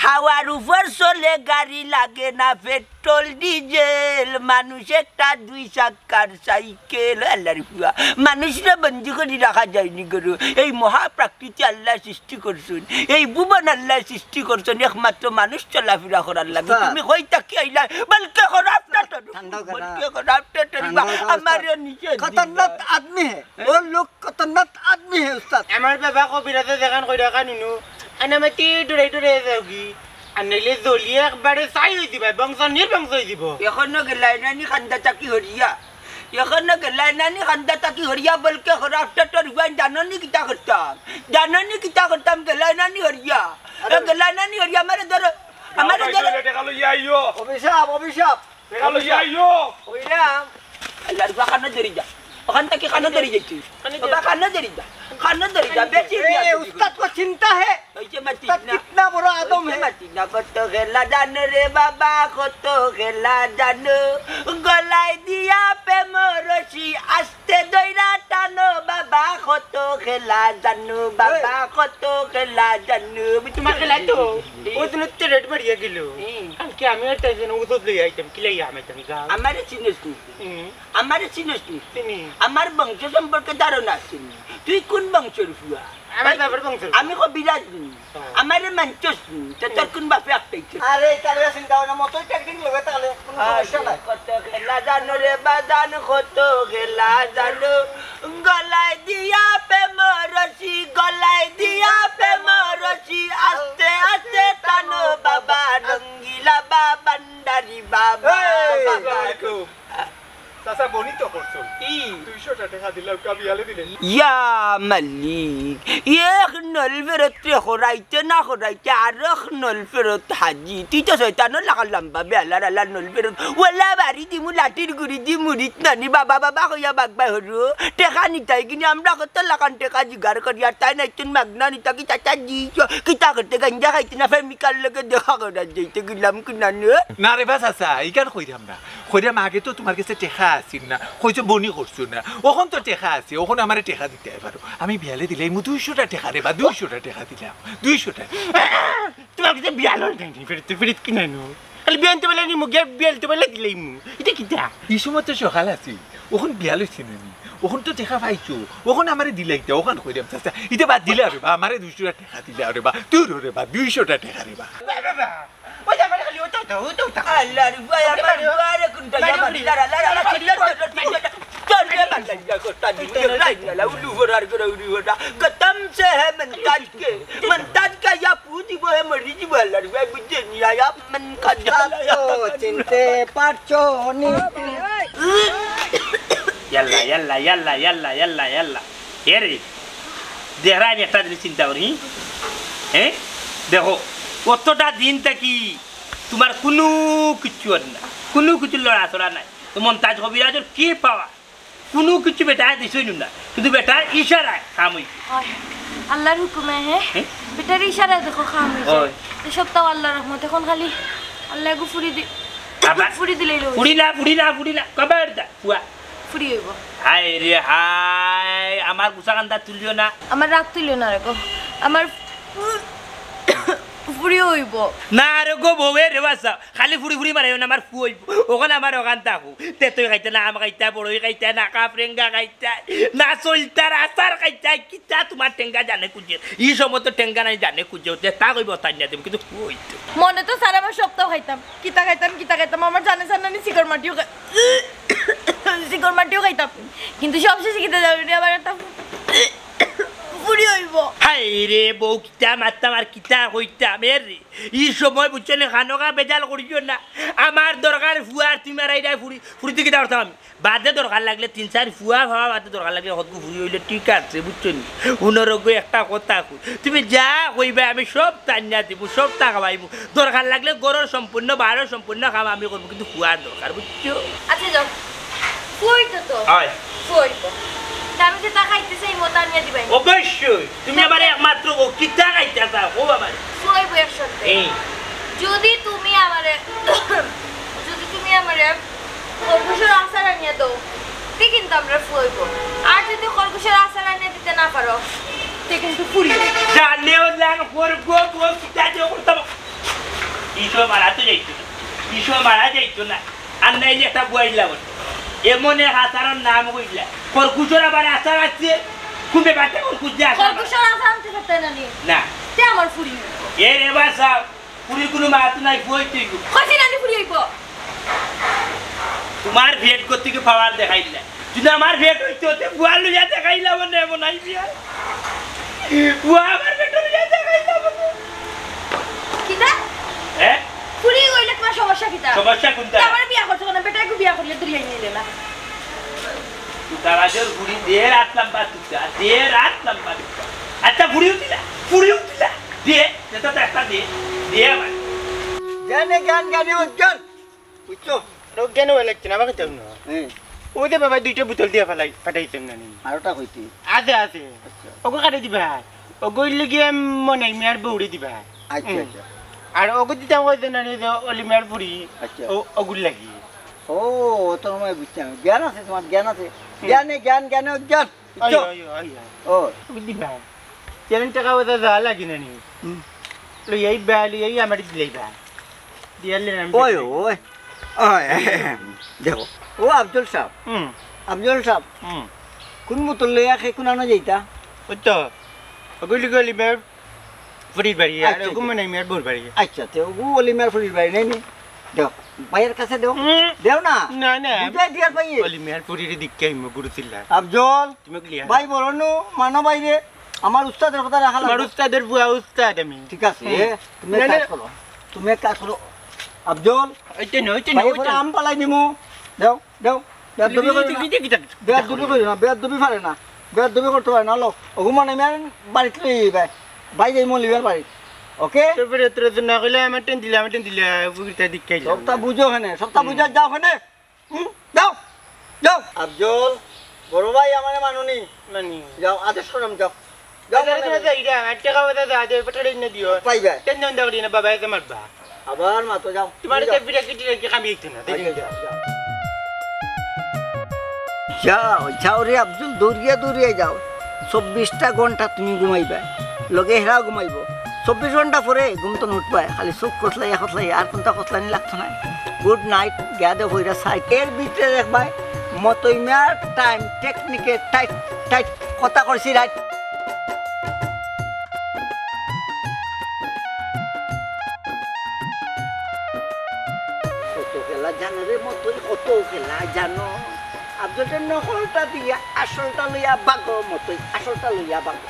হাওয়ার উপর চলে গাড়ি, লাগে না পেট্রোল। পেট্রোল, ডিজেল, মানুষ একটা দুই চাক্কার সাইকেল। আল্লাহর ফুয়া, মানুষরে বন্দি করি রাখা যায়নি গরু। এই মহাপ্রাকৃতি আল্লাহ সৃষ্টি করছইন, এই ভুবন আল্লাহ সৃষ্টি করছইন, একমাত্র মানুষ চলাফেরা করার লাগি। উস্তাদ। তুমি কই থাকি আইলা? বলকে খরাব টেটরি, ঠান্ডা খানা। বলকে খরাব টেটরি বা। ঠান্ডা খানা, আমারে উস্তাদ। নিচে খতরনাক দিবা। আদমি হে। ও লোক খতরনাক আদমি হে, উস্তাদ। আমার বাবা কবিরাজে যেখান কইরা কানুনু, আনামাতি ডুরাই ডুরাই যাওগি। আর নাইলে জ্বলিয়ে একবারে ছাই অই দিবা, বংশ নির্বংশ অই দিব। এখনো গেলাই নানি খান্দা থাকি হরিয়া। এখনো গেলাই নানি খান্দা থাকি হরিয়া, বলকে খরাব টেটরি বা, জানো নি কিতা করতাম? জানো নি কিতা করতাম? গেলাই নানি হরিয়া। এ আরে গেলাই নানি হরিয়া, আমারে ধরো, আমারে যাও, ধরো। যাও, টেকা লইয়া আইও। অভিশাপ, অভিশাপ। টেকা লইয়া আইও। কইলাম। আল্লাহর ফুয়া, কানো ধরি যা। ওখান থাকি কানো ধরি যাইছি। কানো ধরি বাবা, যা। কানো ধরি যা। কানো ধরি যা। বেশি এ, বিয়া করি। উস্তাদ কো চিনতা হে? ওই যে মাতিস উস্তাদ না। কিতনা বড় আদম ওই যে হে। মাতিস না। কত খেলা জানো রে বাবা, কত খেলা জানো। গলায় দিয়া প্রেম রশি আস্তে দইরা টানো বাবা, কত খেলা জানো বাবা, এই। কত খেলা জানো। তোমার খেলা তো। ওই দিন তো রেড মারিয়া গেল। হুম। কালকে আমি আর তাই যেন ওষুধ লইয়া আইতাম, কি লইয়া আমি আইতাম, যাও। আমারে চিনিস নি? হুম। আমারে চিনিস নি? চিনি। আমার বংশ সম্পর্কে ধারণা আছে নি? তুই কোন বংশর ফুয়া? আমার বাবার বংশর। আমি কবিরাজ নি। হ্যাঁ। আমারে মানছস নি? তে তোর কোন বাপে আটকাইছে? আরে, তাহলে চিন্তা হয় না, মতই টেকনিক লগে তাহলে কোনো সমস্যা নাই। কত খেলা জানো রে বাজান, কত খেলা জানো। গলায় দিয়া প্রেম রশি, গলায় দিয়া প্রেম রশি, আস্তে আস্তে টানো বাবা, রঙ্গিলা বা ভান্ডারি বাবা, এই, বাবা। আসসালামু আলাইকুম। চাচা, বনি তো করছো। কি? দুইশোটা টেকা দিলাম, কা বিয়ালে দিলে। ইয়া মালিক, এক নল ফেরত রে খরাইতে না খরাইতে আর এক নল ফেরত হাজি। তুই তো শয়তানর লাখান লম্বা বেয়ালার আলার নল ফেরত। ওলা বাড়ি দিমু লাঠির গুড়ি দি মুড়িত নানি বাবা বাবা কইয়া বাগবাই হরু। টেকা নিতাই কিনি আমরা কত লাখান টেকা জিগার করি আর তাই নাইতুন মাগনা নিতা কি চাচা দিছ। কিতা করতে গাঞ্জা খাইতে না প্রেমিকার লগে দেখা করার যাইতে গেলাম কি নানি? না রে বা চাচা, ইখান কইরাম না। কইরাম আগে তো তোমার গেছে টেকা আছিল না, কইছো বনি করছো না, অখন তো টেকা আছে, অখন আমারে টেকা দিতে পারো। আমি বিয়ালে দিলাইমু দুইশোটা টেকা রে বা, দুইশোটা টেকা দিলাম, দুইশোটা। তোমার গেছে বিয়ালর নাই নি, ফিরিত, ফিরিত কিনাইনো। খালি বিয়ান তো বেলা নিমু, গিয়া বিয়াল তো বেলা দিলাইমু। ইটা কিতা? ই সময় তো সকাল আছিল, অখন বিয়াল অইছে না নি, অখন তো টেকা পাইছো, অখন আমারে দিলাইতা, অখান কইরাম চাচা। ইটা বাদ দিলাও রে বা, আমারে দুইশোটা টেকা দিলাও রে বা, দূর রে বা, দুইশোটা টেকা রে বা। ওই যে আমার খালি ওটা, ওটা, ওটা, ওটা। আল্লাহর ভয়, আমার ভয় রে কোনটা? আমার লারা, লারা, লারা, লারা, চল রে, বাবা, লারা, উলু ভরার করে উলু ভরা। কসম সে হে মন্তাজ কে, মন্তাজ কা ইয়া পু দিব হে মরি দিব, আল্লাহর ভয় বুঝে নি আয়া মন কা জালা। তো চিনতে পারছো নি? ইয়াল্লা, ইয়াল্লা, ইয়াল্লা, ইয়াল্লা, ইয়াল্লা, ইয়াল্লা। এ রে, দেখরা আমি একটা জিনিস চিন্তা করি, হ্যাঁ? দেখো, অতটা দিন থাকি তোমার কুনু কিচ্ছু অর না, কুনু কিচ্ছু লড়াচড়া নাই। তো মন্তাজ কবিরাজর কি পাওয়া? কুনু কিচ্ছু বেটায় দিছইন না, কিন্তু বেটার ইশারায় কাম অইছে। অয়, আল্লাহর হুকুমে হে, হ্যাঁ? বেটার ইশারায় দেখো কাম অইছে। অয়। তো সব তাও আল্লাহর রহমত। অখন খালি আল্লাহ গো ফুরি দি-, আবার ফুরি দিলেই লইব। ফুরি না, ফুরি না, ফুরি না, কবার দা, ফুয়া। ফুরি অইব। হায় রে হায়, আমার গুছা কান্দা তুলিও না। আমার রাগ তুলিও না রে গো। আমার ফুরি অইব। না রে গো বউয়ে রে বাসা, খালি ফুরি ফুরি মারাইও না, আমার ফু অইব। অখন আমার অখান থাকো। তেতই খাইতা না, আম খাইতা, বড়ই খাইতা, না কাফরেঙ্গা খাইতা, না সইলতার আচার খাইতা, কিতা তোমার টেঙ্গা জানে খুঁজে। ই সময় তো টেঙ্গা নাই জানে খুঁজে, তে তা কইব তাই না দেব, কিন্তু ফু অইতো। মনে তো স্যার আমার সপ্তাহ খাইতাম। কিতা খাইতাম, কিতা খাইতাম, আমার জানে জানানি শিকড় মাটিও খাই-, শিকড় মাটিও খাইতাম। কিন্তু সব শেষে কিতা জানো নি, আমার একটা ফুরি অইব। হায় রে বউ, কিতা মারতাম আর কিতা কইতাম, এ রে। ই সময় বুঝছো নি, খানোকা বেজাল করিও না। আমার দরকার ফুয়ার, তুমি আর এইটাই ফুরি, ফুরিতে কিতা করতাম আমি? বাদে দরকার লাগলে তিন চাইর ফুয়া ফাওয়া বাদে দরকার লাগলে হতগু ফুরি অইলে ঠিক আছে, বুঝছো নি? হুনো রে গো একটা কথা কই, তুমি যা কইবায় আমি সব টানিয়া দিমু, সব তা খাওয়াইমু। দরকার লাগলে ঘরর সম্পূর্ণ, বারো সম্পূর্ণ কাম আমি করমু, কিন্তু ফুয়ার দরকার, বুঝছো? আচ্ছা যাও, ফুয়াই তো তো। অয়। ফুয়াই তো। তা আমি যেটা খাইতে চাই, মতো আনিয়া দিবাই। অবশ্যই, তুমি আমারে একমাত্র কও, কিতা খাইতে চাও, কও আমারে। ফুয়াই বউ একসাথে। এই। যদি তুমি আমারে, যদি তুমি আমারে খরগোশর আচার আনিয়া দেও, তে কিন্তু আমরা ফুয়াইব। আর যদি খরগোশর আচার আনিয়া দিতে না পারো, তে কিন্তু ফুরি। জানেও জান খরগো বউ কিতা যে করতাম। ই সব আর আতো যাইতো না। কিছু মারা যাইতো না। আর নাইলে একটা বুয়াইলা বলে। এমন এক আচারর নাম কইলা। খরকুশর আবার আচার আছে। কোন ব্যাপারটা খরকুশ দিয়ে আচার? খরকুশর আচার আনতে পারতে না নি? না। তে আমার ফুরি। এর এবার সাব, ফুরির কোনো মাত নাই, ফুয়াই তুই। কইছি না নি ফুরি অইব? তোমার পেট করতে কি পাওয়ার দেখাইলা? যদি আমার পেট হইতো, তে বুয়া লইয়া দেখাইলা মানে এমন আই বিয়া। বুয়া আমার পেট লইয়া দেখাইলা মানে। কিতা? হ্যাঁ? ফুরি হইলে তোমার সমস্যা কিতা? সমস্যা কোনটা? তা আমার বিয়া করছো কেন? বেটাকে বিয়া করিয়ে দূরে নিয়ে দিলা। তুই তারা জোর ফুরি দে রাত লম্বা তুই, দে রাত লম্বা তুই। আচ্ছা, ফুরি উঠিলা, ফুরি উঠিলা। দে, দে তো একটা দে, দে আমার। জানে গান গানে উজ্জ্বল। বুঝছো? আর অজ্ঞান হয়ে লাগছে না, আমাকে চাও না। হ্যাঁ। ওই যে বাবা দুইটা বোতল দিয়ে ফালাই, ফাটাইছেন না নি? আরোটা কইতি। আছে, আছে। আচ্ছা। ওগো কাটে দিবা। ওগো ইলে গিয়ে মনে হয় মিয়ার বউরে দিবা। আচ্ছা, হুম। আচ্ছা। আর ওগো দিতাম কইছে না নি যে অলি মিয়ার ফুরি। আচ্ছা। ও, ওগুর লাগি। ও, ও তো নয় বুঝছি আমি। জ্ঞান আছে তোমার, জ্ঞান আছে। হুম। জ্ঞানে, জ্ঞান, জ্ঞানে অজ্ঞান। আই, বুঝছো? আই, আই, আই। ও। তুমি দিবা। চেন টাকা পয়সা যা লাগে না নি? হুম। লইয়াই বা, লইয়াই আমার দিলাই বা। দিয়ালে আমি ওই, ওই। ওই, দেখো। ও আফজল সাহেব। হুম। আফজল সাহেব। হুম। কোন বোতল লইয়া খে কোন আনো যাইতা? ওই তো। ওগুলি গলি মেয়ের ফুরির বাড়ি, আর আচ্ছা, ওগু আচ্ছা। মানে মেয়ের বউর বাড়ি। আচ্ছা, তে ওগু অলি মেয়ের ফুরির বাড়ি, নাই নি? দেও। ভাইয়ের কাছে দেও। হুম। দেও না। না, না। বুঝাই দিয়ার ভাই। অলি মেয়ের ফুরির দিকে আইমু গুরু চিল্লা। আফজল। তুমি ক্লিয়ার। ভাই বলো নু, মানো ভাই রে। আমার উস্তাদের কথা রাখা আমার লাগবে। উস্তাদের বুয়া উস্তাদ আমি। ঠিক আছে, হুম। তুমি এক না, কাজ না। করো। তুমি এক কাজ করো। আফজল, ওইটা না, ওইটা না, ভাই, ওইটা করে না। আম পালাই নিমু। দাও, দাও। বেয়াদবি করিও না। কিতা, কিতা, কিতা, কিতা বেয়াদবি করিও না, বেয়াদবি পারে না। বেয়াদবি করতে পারে না, লো। ওগু মনে মেন বাড়িত লই যাইবে। ভাই যাই মলিবার বাড়িত। ওকে? তারপরে তোরা তো না কইলে আমার টেন দিলে, আমার টেন দিলে, বুকিটা দিক খাইলাম। সবটা বুঝো ওখানে, সবটা হুম। বুঝো, যাও ওখানে। হুম, যাও, যাও। আফজল, বড় ভাই আমারে মানো নি। মানি। যাও, আদেশ করলাম, যাও। যাও, আচ্ছা, মানো আচ্ছা, নি। আচ্ছা, ইটা, এক টাকা পয়সা দাও, আজ এই পেট্রোল এনে দিও। পাইবা। টেনশন দাও না, বাবা, এসে মারবা। আবার মাতো, যাও। তোমার তুমি তো যাও। বিরাট কিছু নাকি কামি হইতো না, আচ্ছা, দেখি। যাও, যাও। যাও, যাও রে আফজল, দৌড়িয়া দৌড়িয়া যাও। চব্বিশটা ঘন্টা তুমি ঘুমাইবা, লগে হেরাও ঘুমাইবো। চব্বিশ ঘন্টা পরে ঘুম তো উঠবায়, খালি চোখ কতলাই, কতলাই, আর কোনটা কতলানি লাগতো না। গুড নাইট, গিয়া দে হইরা সাইড। এর ভিতরে দেখবায়, মতই মিয়ার টাইম, টেকনিকে টাইট, টাইট, কথা কইছি রাইট। কত খেলা জানো রে মতই, কত খেলা জানো। আফজলটা নকলটা দিয়া আসলটা লইয়া বাগো মতই, আসলটা লইয়া বাগো।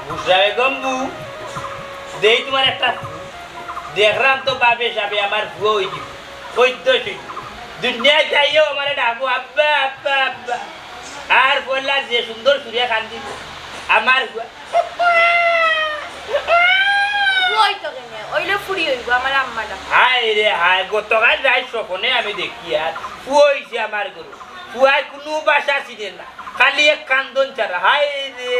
বুঝায় গম্বু, দেই তোমার একটা দেখলাম তো বাবে সাবে আমার ফুয়া হই দিব। সদ্য সদ্য। দুনিয়ায় যাইও আমারে ডাকবো আব্বা, আব্বা, আব্বা। আর বললা যে সুন্দর সুরে কান দিব। আমার ফুয়া। ওই তো কেনে, ওইলে ফুরি হইব আমার আম্মাটা। হায় রে হায়, গতকাল রাইত স্বপনে আমি দেখি আর ফুয়া হইছে আমার গরু। ফুয়ায় কোনো ভাষা চিনে না, খালি এক কান্দন ছাড়া। হায় রে,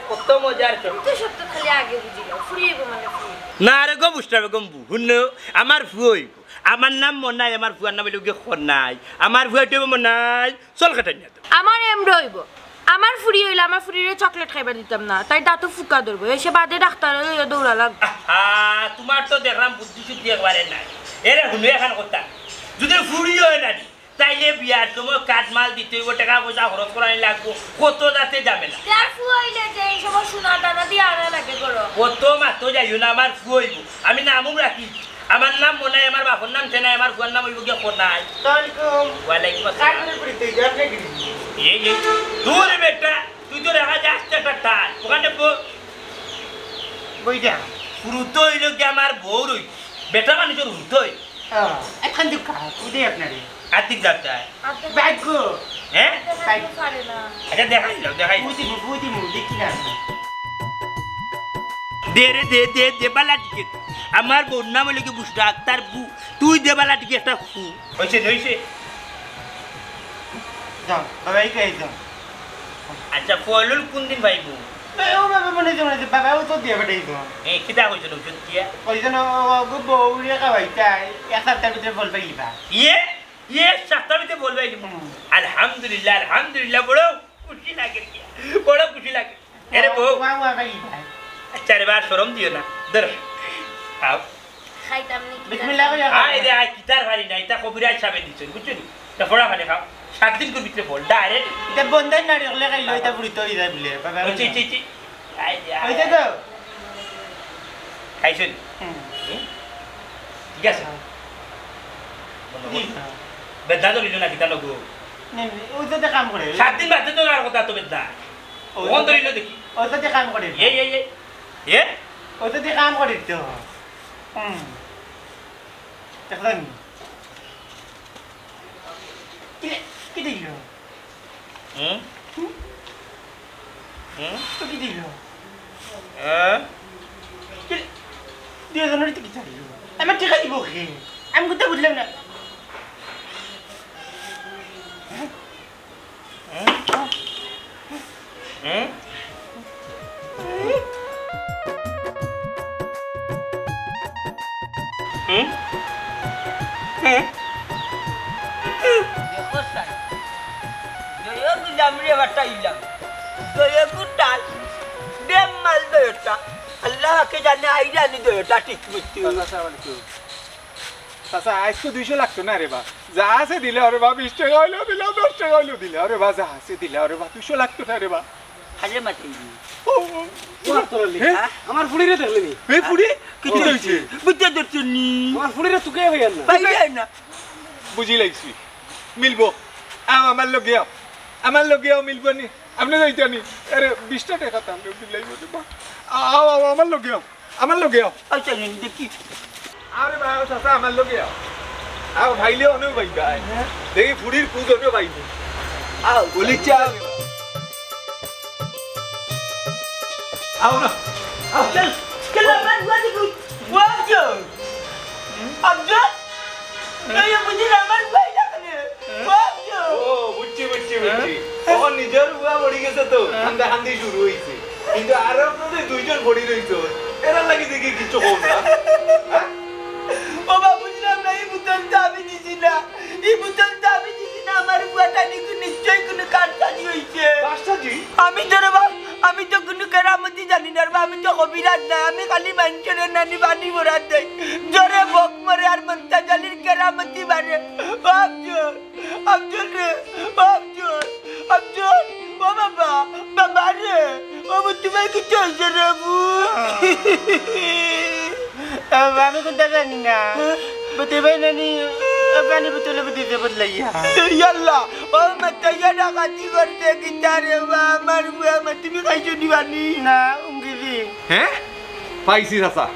কত মজার সব। তুমি তো সত্য খালি আগে বুঝিলাও, ফুরি হইব মানে ফুরি হইব। না রে গো, বুঝতে হবে গো, হুনো, আমার ফুয়া হইব। আমার নাম মনাই, আমার ফুয়ার নাম হইল গিয়ে খনাই। আমার ফুয়া হইব মনাই, চল কাটাই না তো। আমার এমরা হইব। আমার ফুরি হইলে আমার ফুরিরে চকলেট খাইবার দিতাম না, তাই দাঁতও ফুকা ধরবো। এসে বাদে ডাক্তার হইয়া দৌড়া লাগবে। আহা, তোমার তো দেখলাম বুদ্ধি শুদ্ধি একবারে নাই। এরে হুনো এখান কথা, যদি ফুরি হয় না নি, তাইলে বিয়ার সময় কাঠমাল দিতে হইব, টাকা পয়সা খরচ করানি লাগবো, কত যাতে ঝামেলা। তার ফুয়া হইলে যে এই সময় সোনা দানা দিয়ে আনা লাগে করো। কত মাতো যাইও না, আমার ফুয়া হইব। আমি নামও রাখি, আমার নাম মনাই, আমার বাপর নাম সেনাই, আমার ফুয়ার নাম হইব গিয়া খনাই। আসসালামু আলাইকুম। ওয়ালাইকুম আসসালাম। কার করে পড়ি তুই? আপনি কি? এই, এই, দূর বেটা, তুই তো দেখা যাস তো একটা টান। ওখানে বউ। বই যা। ফুরুতো হইল কি আমার বউ রই। বেটা মানুষের হুতো হইল। ও, এখন তো কা-, কুদে আপনারে। আতিক যাত্রায়। ভাগ্য। হ্যাঁ? ভাই। পারে না। আচ্ছা, দেখাই দাও, দেখাই দাও। বুঝি, বুঝি, বুঝি, দেখি না। দে রে, দে, দে, দে, বালা টিকিট। আমার বউর নাম হইল কি বুঝতে, আক্তার বু-, তুই দে বালা টিকিট একটা ফু। হইছে, হইছে। যাও, বাবা, এই কই যাও। আচ্ছা, ফয়লুল কোন দিন পাইব? এ, ও বাবা, মনে হচ্ছে, মনে হচ্ছে, বাবা, ও তো দিয়ে বেটাই তো। এ, কিতা কইছিল, ঔষধ দিয়া? কইছে না, ও, ও, গো, বউরে খাওয়াইতাই, এক সপ্তাহের ভিতরে ফল পাইলিবা। ইয়ে? ইয়ে, এক সপ্তাহের ভিতরে ফল পাইলিবা? হুম। আলহামদুলিল্লাহ, আলহামদুলিল্লাহ, বড় খুশি লাগে রে, বড় খুশি লাগে। এরে বউ। ওয়া, ওয়া, পাইলিবা। আচ্ছা রে বা, শরম দিও না, ধরো, খাও। খাইতাম নি? বিসমিল্লাহ কইয়া খাও। আয় রে আয়, কিতার পারি না, ইটা কবিরাজ সাবে দিছইন, বুঝছো নি? ইটা ফড়া পানি খাও, সাত দিন করে ভিতরে ফল, direct। ইটা বন্ধাই নারিকলে খাইলো, ইটা বুড়ি তো ইরা বলে, বাবা। ও, চি, চি, চি। আয় রে আয়। ওইটা তো। খাইছো নি? হুম। হুম? ঠিক আছে। হ্যাঁ। বন্ধ কর। জি। বেদনা ধরিল না, কিতা নগো? নি, নি, ওই তো কাম করে। সাত দিন বাদে তো আর কথা তো বেদনা। ওই ওখান তো ধরিল দেখি। ওই তো কাম করে। এ, এ, এ। এ? ওই তো কাম করে তো। হুম। দেখলেন? কি, কি দিল? হুম? হুম? হুম? তো কি দিল? হ্যাঁ? কি, দুইজনের তো কি চাইল? আমার টেকা দিব কে? আমি কোথাও বুঝলাম না। হুম? হুম? হুম? হুম? দেখো স্যার, জয় গুলাম রে বাটাইলাম, জয় গুটাল, বেম মাল দয়টা, আল্লাহ কে জানে আইরানি দয়টা ঠিক মতো। চাচা, আসসালামু আলাইকুম। চাচা, আইজ তো দুইশো লাগতো না রে বা। যা আছে দিলাও রে বা, বিশ টেকা অইলেও দিলাও, দশ টেকা অইলেও দিলাও রে বা, যা আছে দিলাও রে বা, দুইশো লাগতো না রে বা। হাজে মাটি। ও, ও, ও, তোর লেখা। হ্যাঁ? আমার ফুড়িরে দেখলে নি? এই ফুড়ি? কিতা অইছে? বুঝতে ধরছো নি? আমার ফুড়িরে তুকে হইয়ার না। পাইলে না। বুঝি লাইছি। মিলবো। আও, আমার লগে আও। আমার লগে আও, মিলবো নি। আপনে যাইতা নি? আরে, বিশটা টেকা তাহলে দিলাই বলে বা। আও, আও, আমার লগে আও। আমার লগে আও। আচ্ছা, নি, দেখি। আরে বা, আও, চাচা, আমার লগে আও। আও, ভাইলে অনেও ভাই ভাই। দেখি, ফুড়ির কুজ অনেও ভাই। আও, বলি চা। আও না। আও। চল, চল, আমার বাড়ি কই? ও, আফজল। আফজল? এই বুঝি আমার ভাই ডাকলে। ও, বুঝছি, বুঝছি, বুঝছি। হ্যাঁ? অখন নিজর বুয়া পড়ি গেছে তো, হ্যাঁ। কান্দা কান্দি শুরু অইছে। কিন্তু আরো আপনাদের দুইজন পড়ি রইছে। এরার লাগি দেখি কিছু কম না। হ্যাঁ? ও বাবা, বুঝলাম না, এই বোতল তো আমি দিছি না। এই বোতল তো আমি দিছি না। আমার বুয়াটা নিশ্চয়ই কোনো কারসাজি অইছে। কারসাজি? আমি তো রে বাবা, আমি তো কোনো কেরামতি জানি না রে বাবা, আমি তো কবিরাজ না, আমি খালি মানষরে নানি পানি ভরাত দেই। জোরে বক মরে আর মন্তাজ আলীর কেরামতি বাড়ে। ও আফজল, আফজল রে, ও আফজল, আফজল, ও বাবা, বাবা রে, ও বাবা, তোমার কিছু অইছে রে বাবু? ও বাবা, আমি কোনটা জানি না। বুঝতে পারি না নি, ও পানি বোতলে বুঝতে বদলাইয়া। ইয়াল্লা, ও মা, তাইয়া ডাকাতি করতে কিতা রে বা, আমার বুয়া মা, তুমি খাইছো নি পানি? না, উঙ্গিলি। হ্যাঁ? পাইছি চাচা।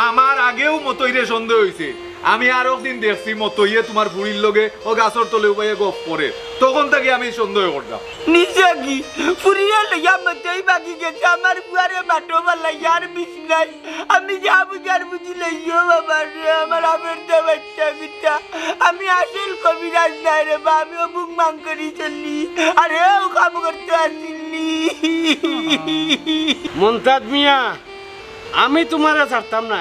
আমার আগেও মতইরে সন্দেহ অইছে। আমি আরক দিন দেখছি মতইয়ে তোমার ফুড়ির লগে ও গাছর তলে উবাইয়া গফ করে। তখন থাকি আমি সন্দেহ করতাম। নিজে কি? ফুড়িরে লইয়া মতই বাগি গেছে, আমার বুয়ারে বাটো বালাইয়া আর বিষ নাই। আমি যা বুঝার বুঝি লইও বাবা রে, আমার আবের দে বাচ্চা কিতা। আমি আসল কবিরাজ নাই রে বা, আমি ও বুক মাং করি চলি। আরে ও কাম করতে আসিনি। মন্তাজ মিয়া, আমি তোমারে ছাড়তাম না,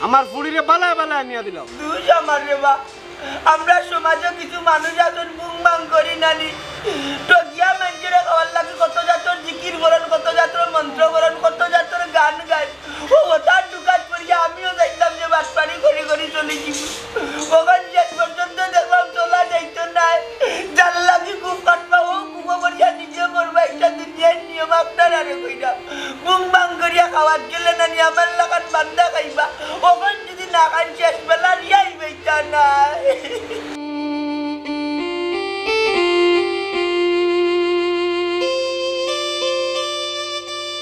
আমার ফুড়িরে বালায় বালায় আনিয়া দিলাও। দুষ আমার রে বা, আমরা সমাজে কিছু মানুষ আছইন বুং বাং করি নানি, ঠগিয়া মানষরে খাওয়ার লাগি কত জাতর জিকির করইন, কত জাতর মন্ত্র করইন, কত জাতর গান গাইন। ও ওটার দোকান করিয়া আমিও যাইতাম যে বাটপারি করি করি চলি যিমু। অখন শেষ পর্যন্ত দেখলাম চলা যাইতো নায়। যার লাগি খুব কাটবা ও কুবো করিয়া নিজে মরবা, ইটা দুনিয়ার নিয়ম আপনারারে কইরাম। বুং বাং করিয়া খাওয়াত গেলে নানি আমার লাখান বান্দা খাইবা। অখন যদি না খান শেষ বেলা রিয়াই পাইতা নায়।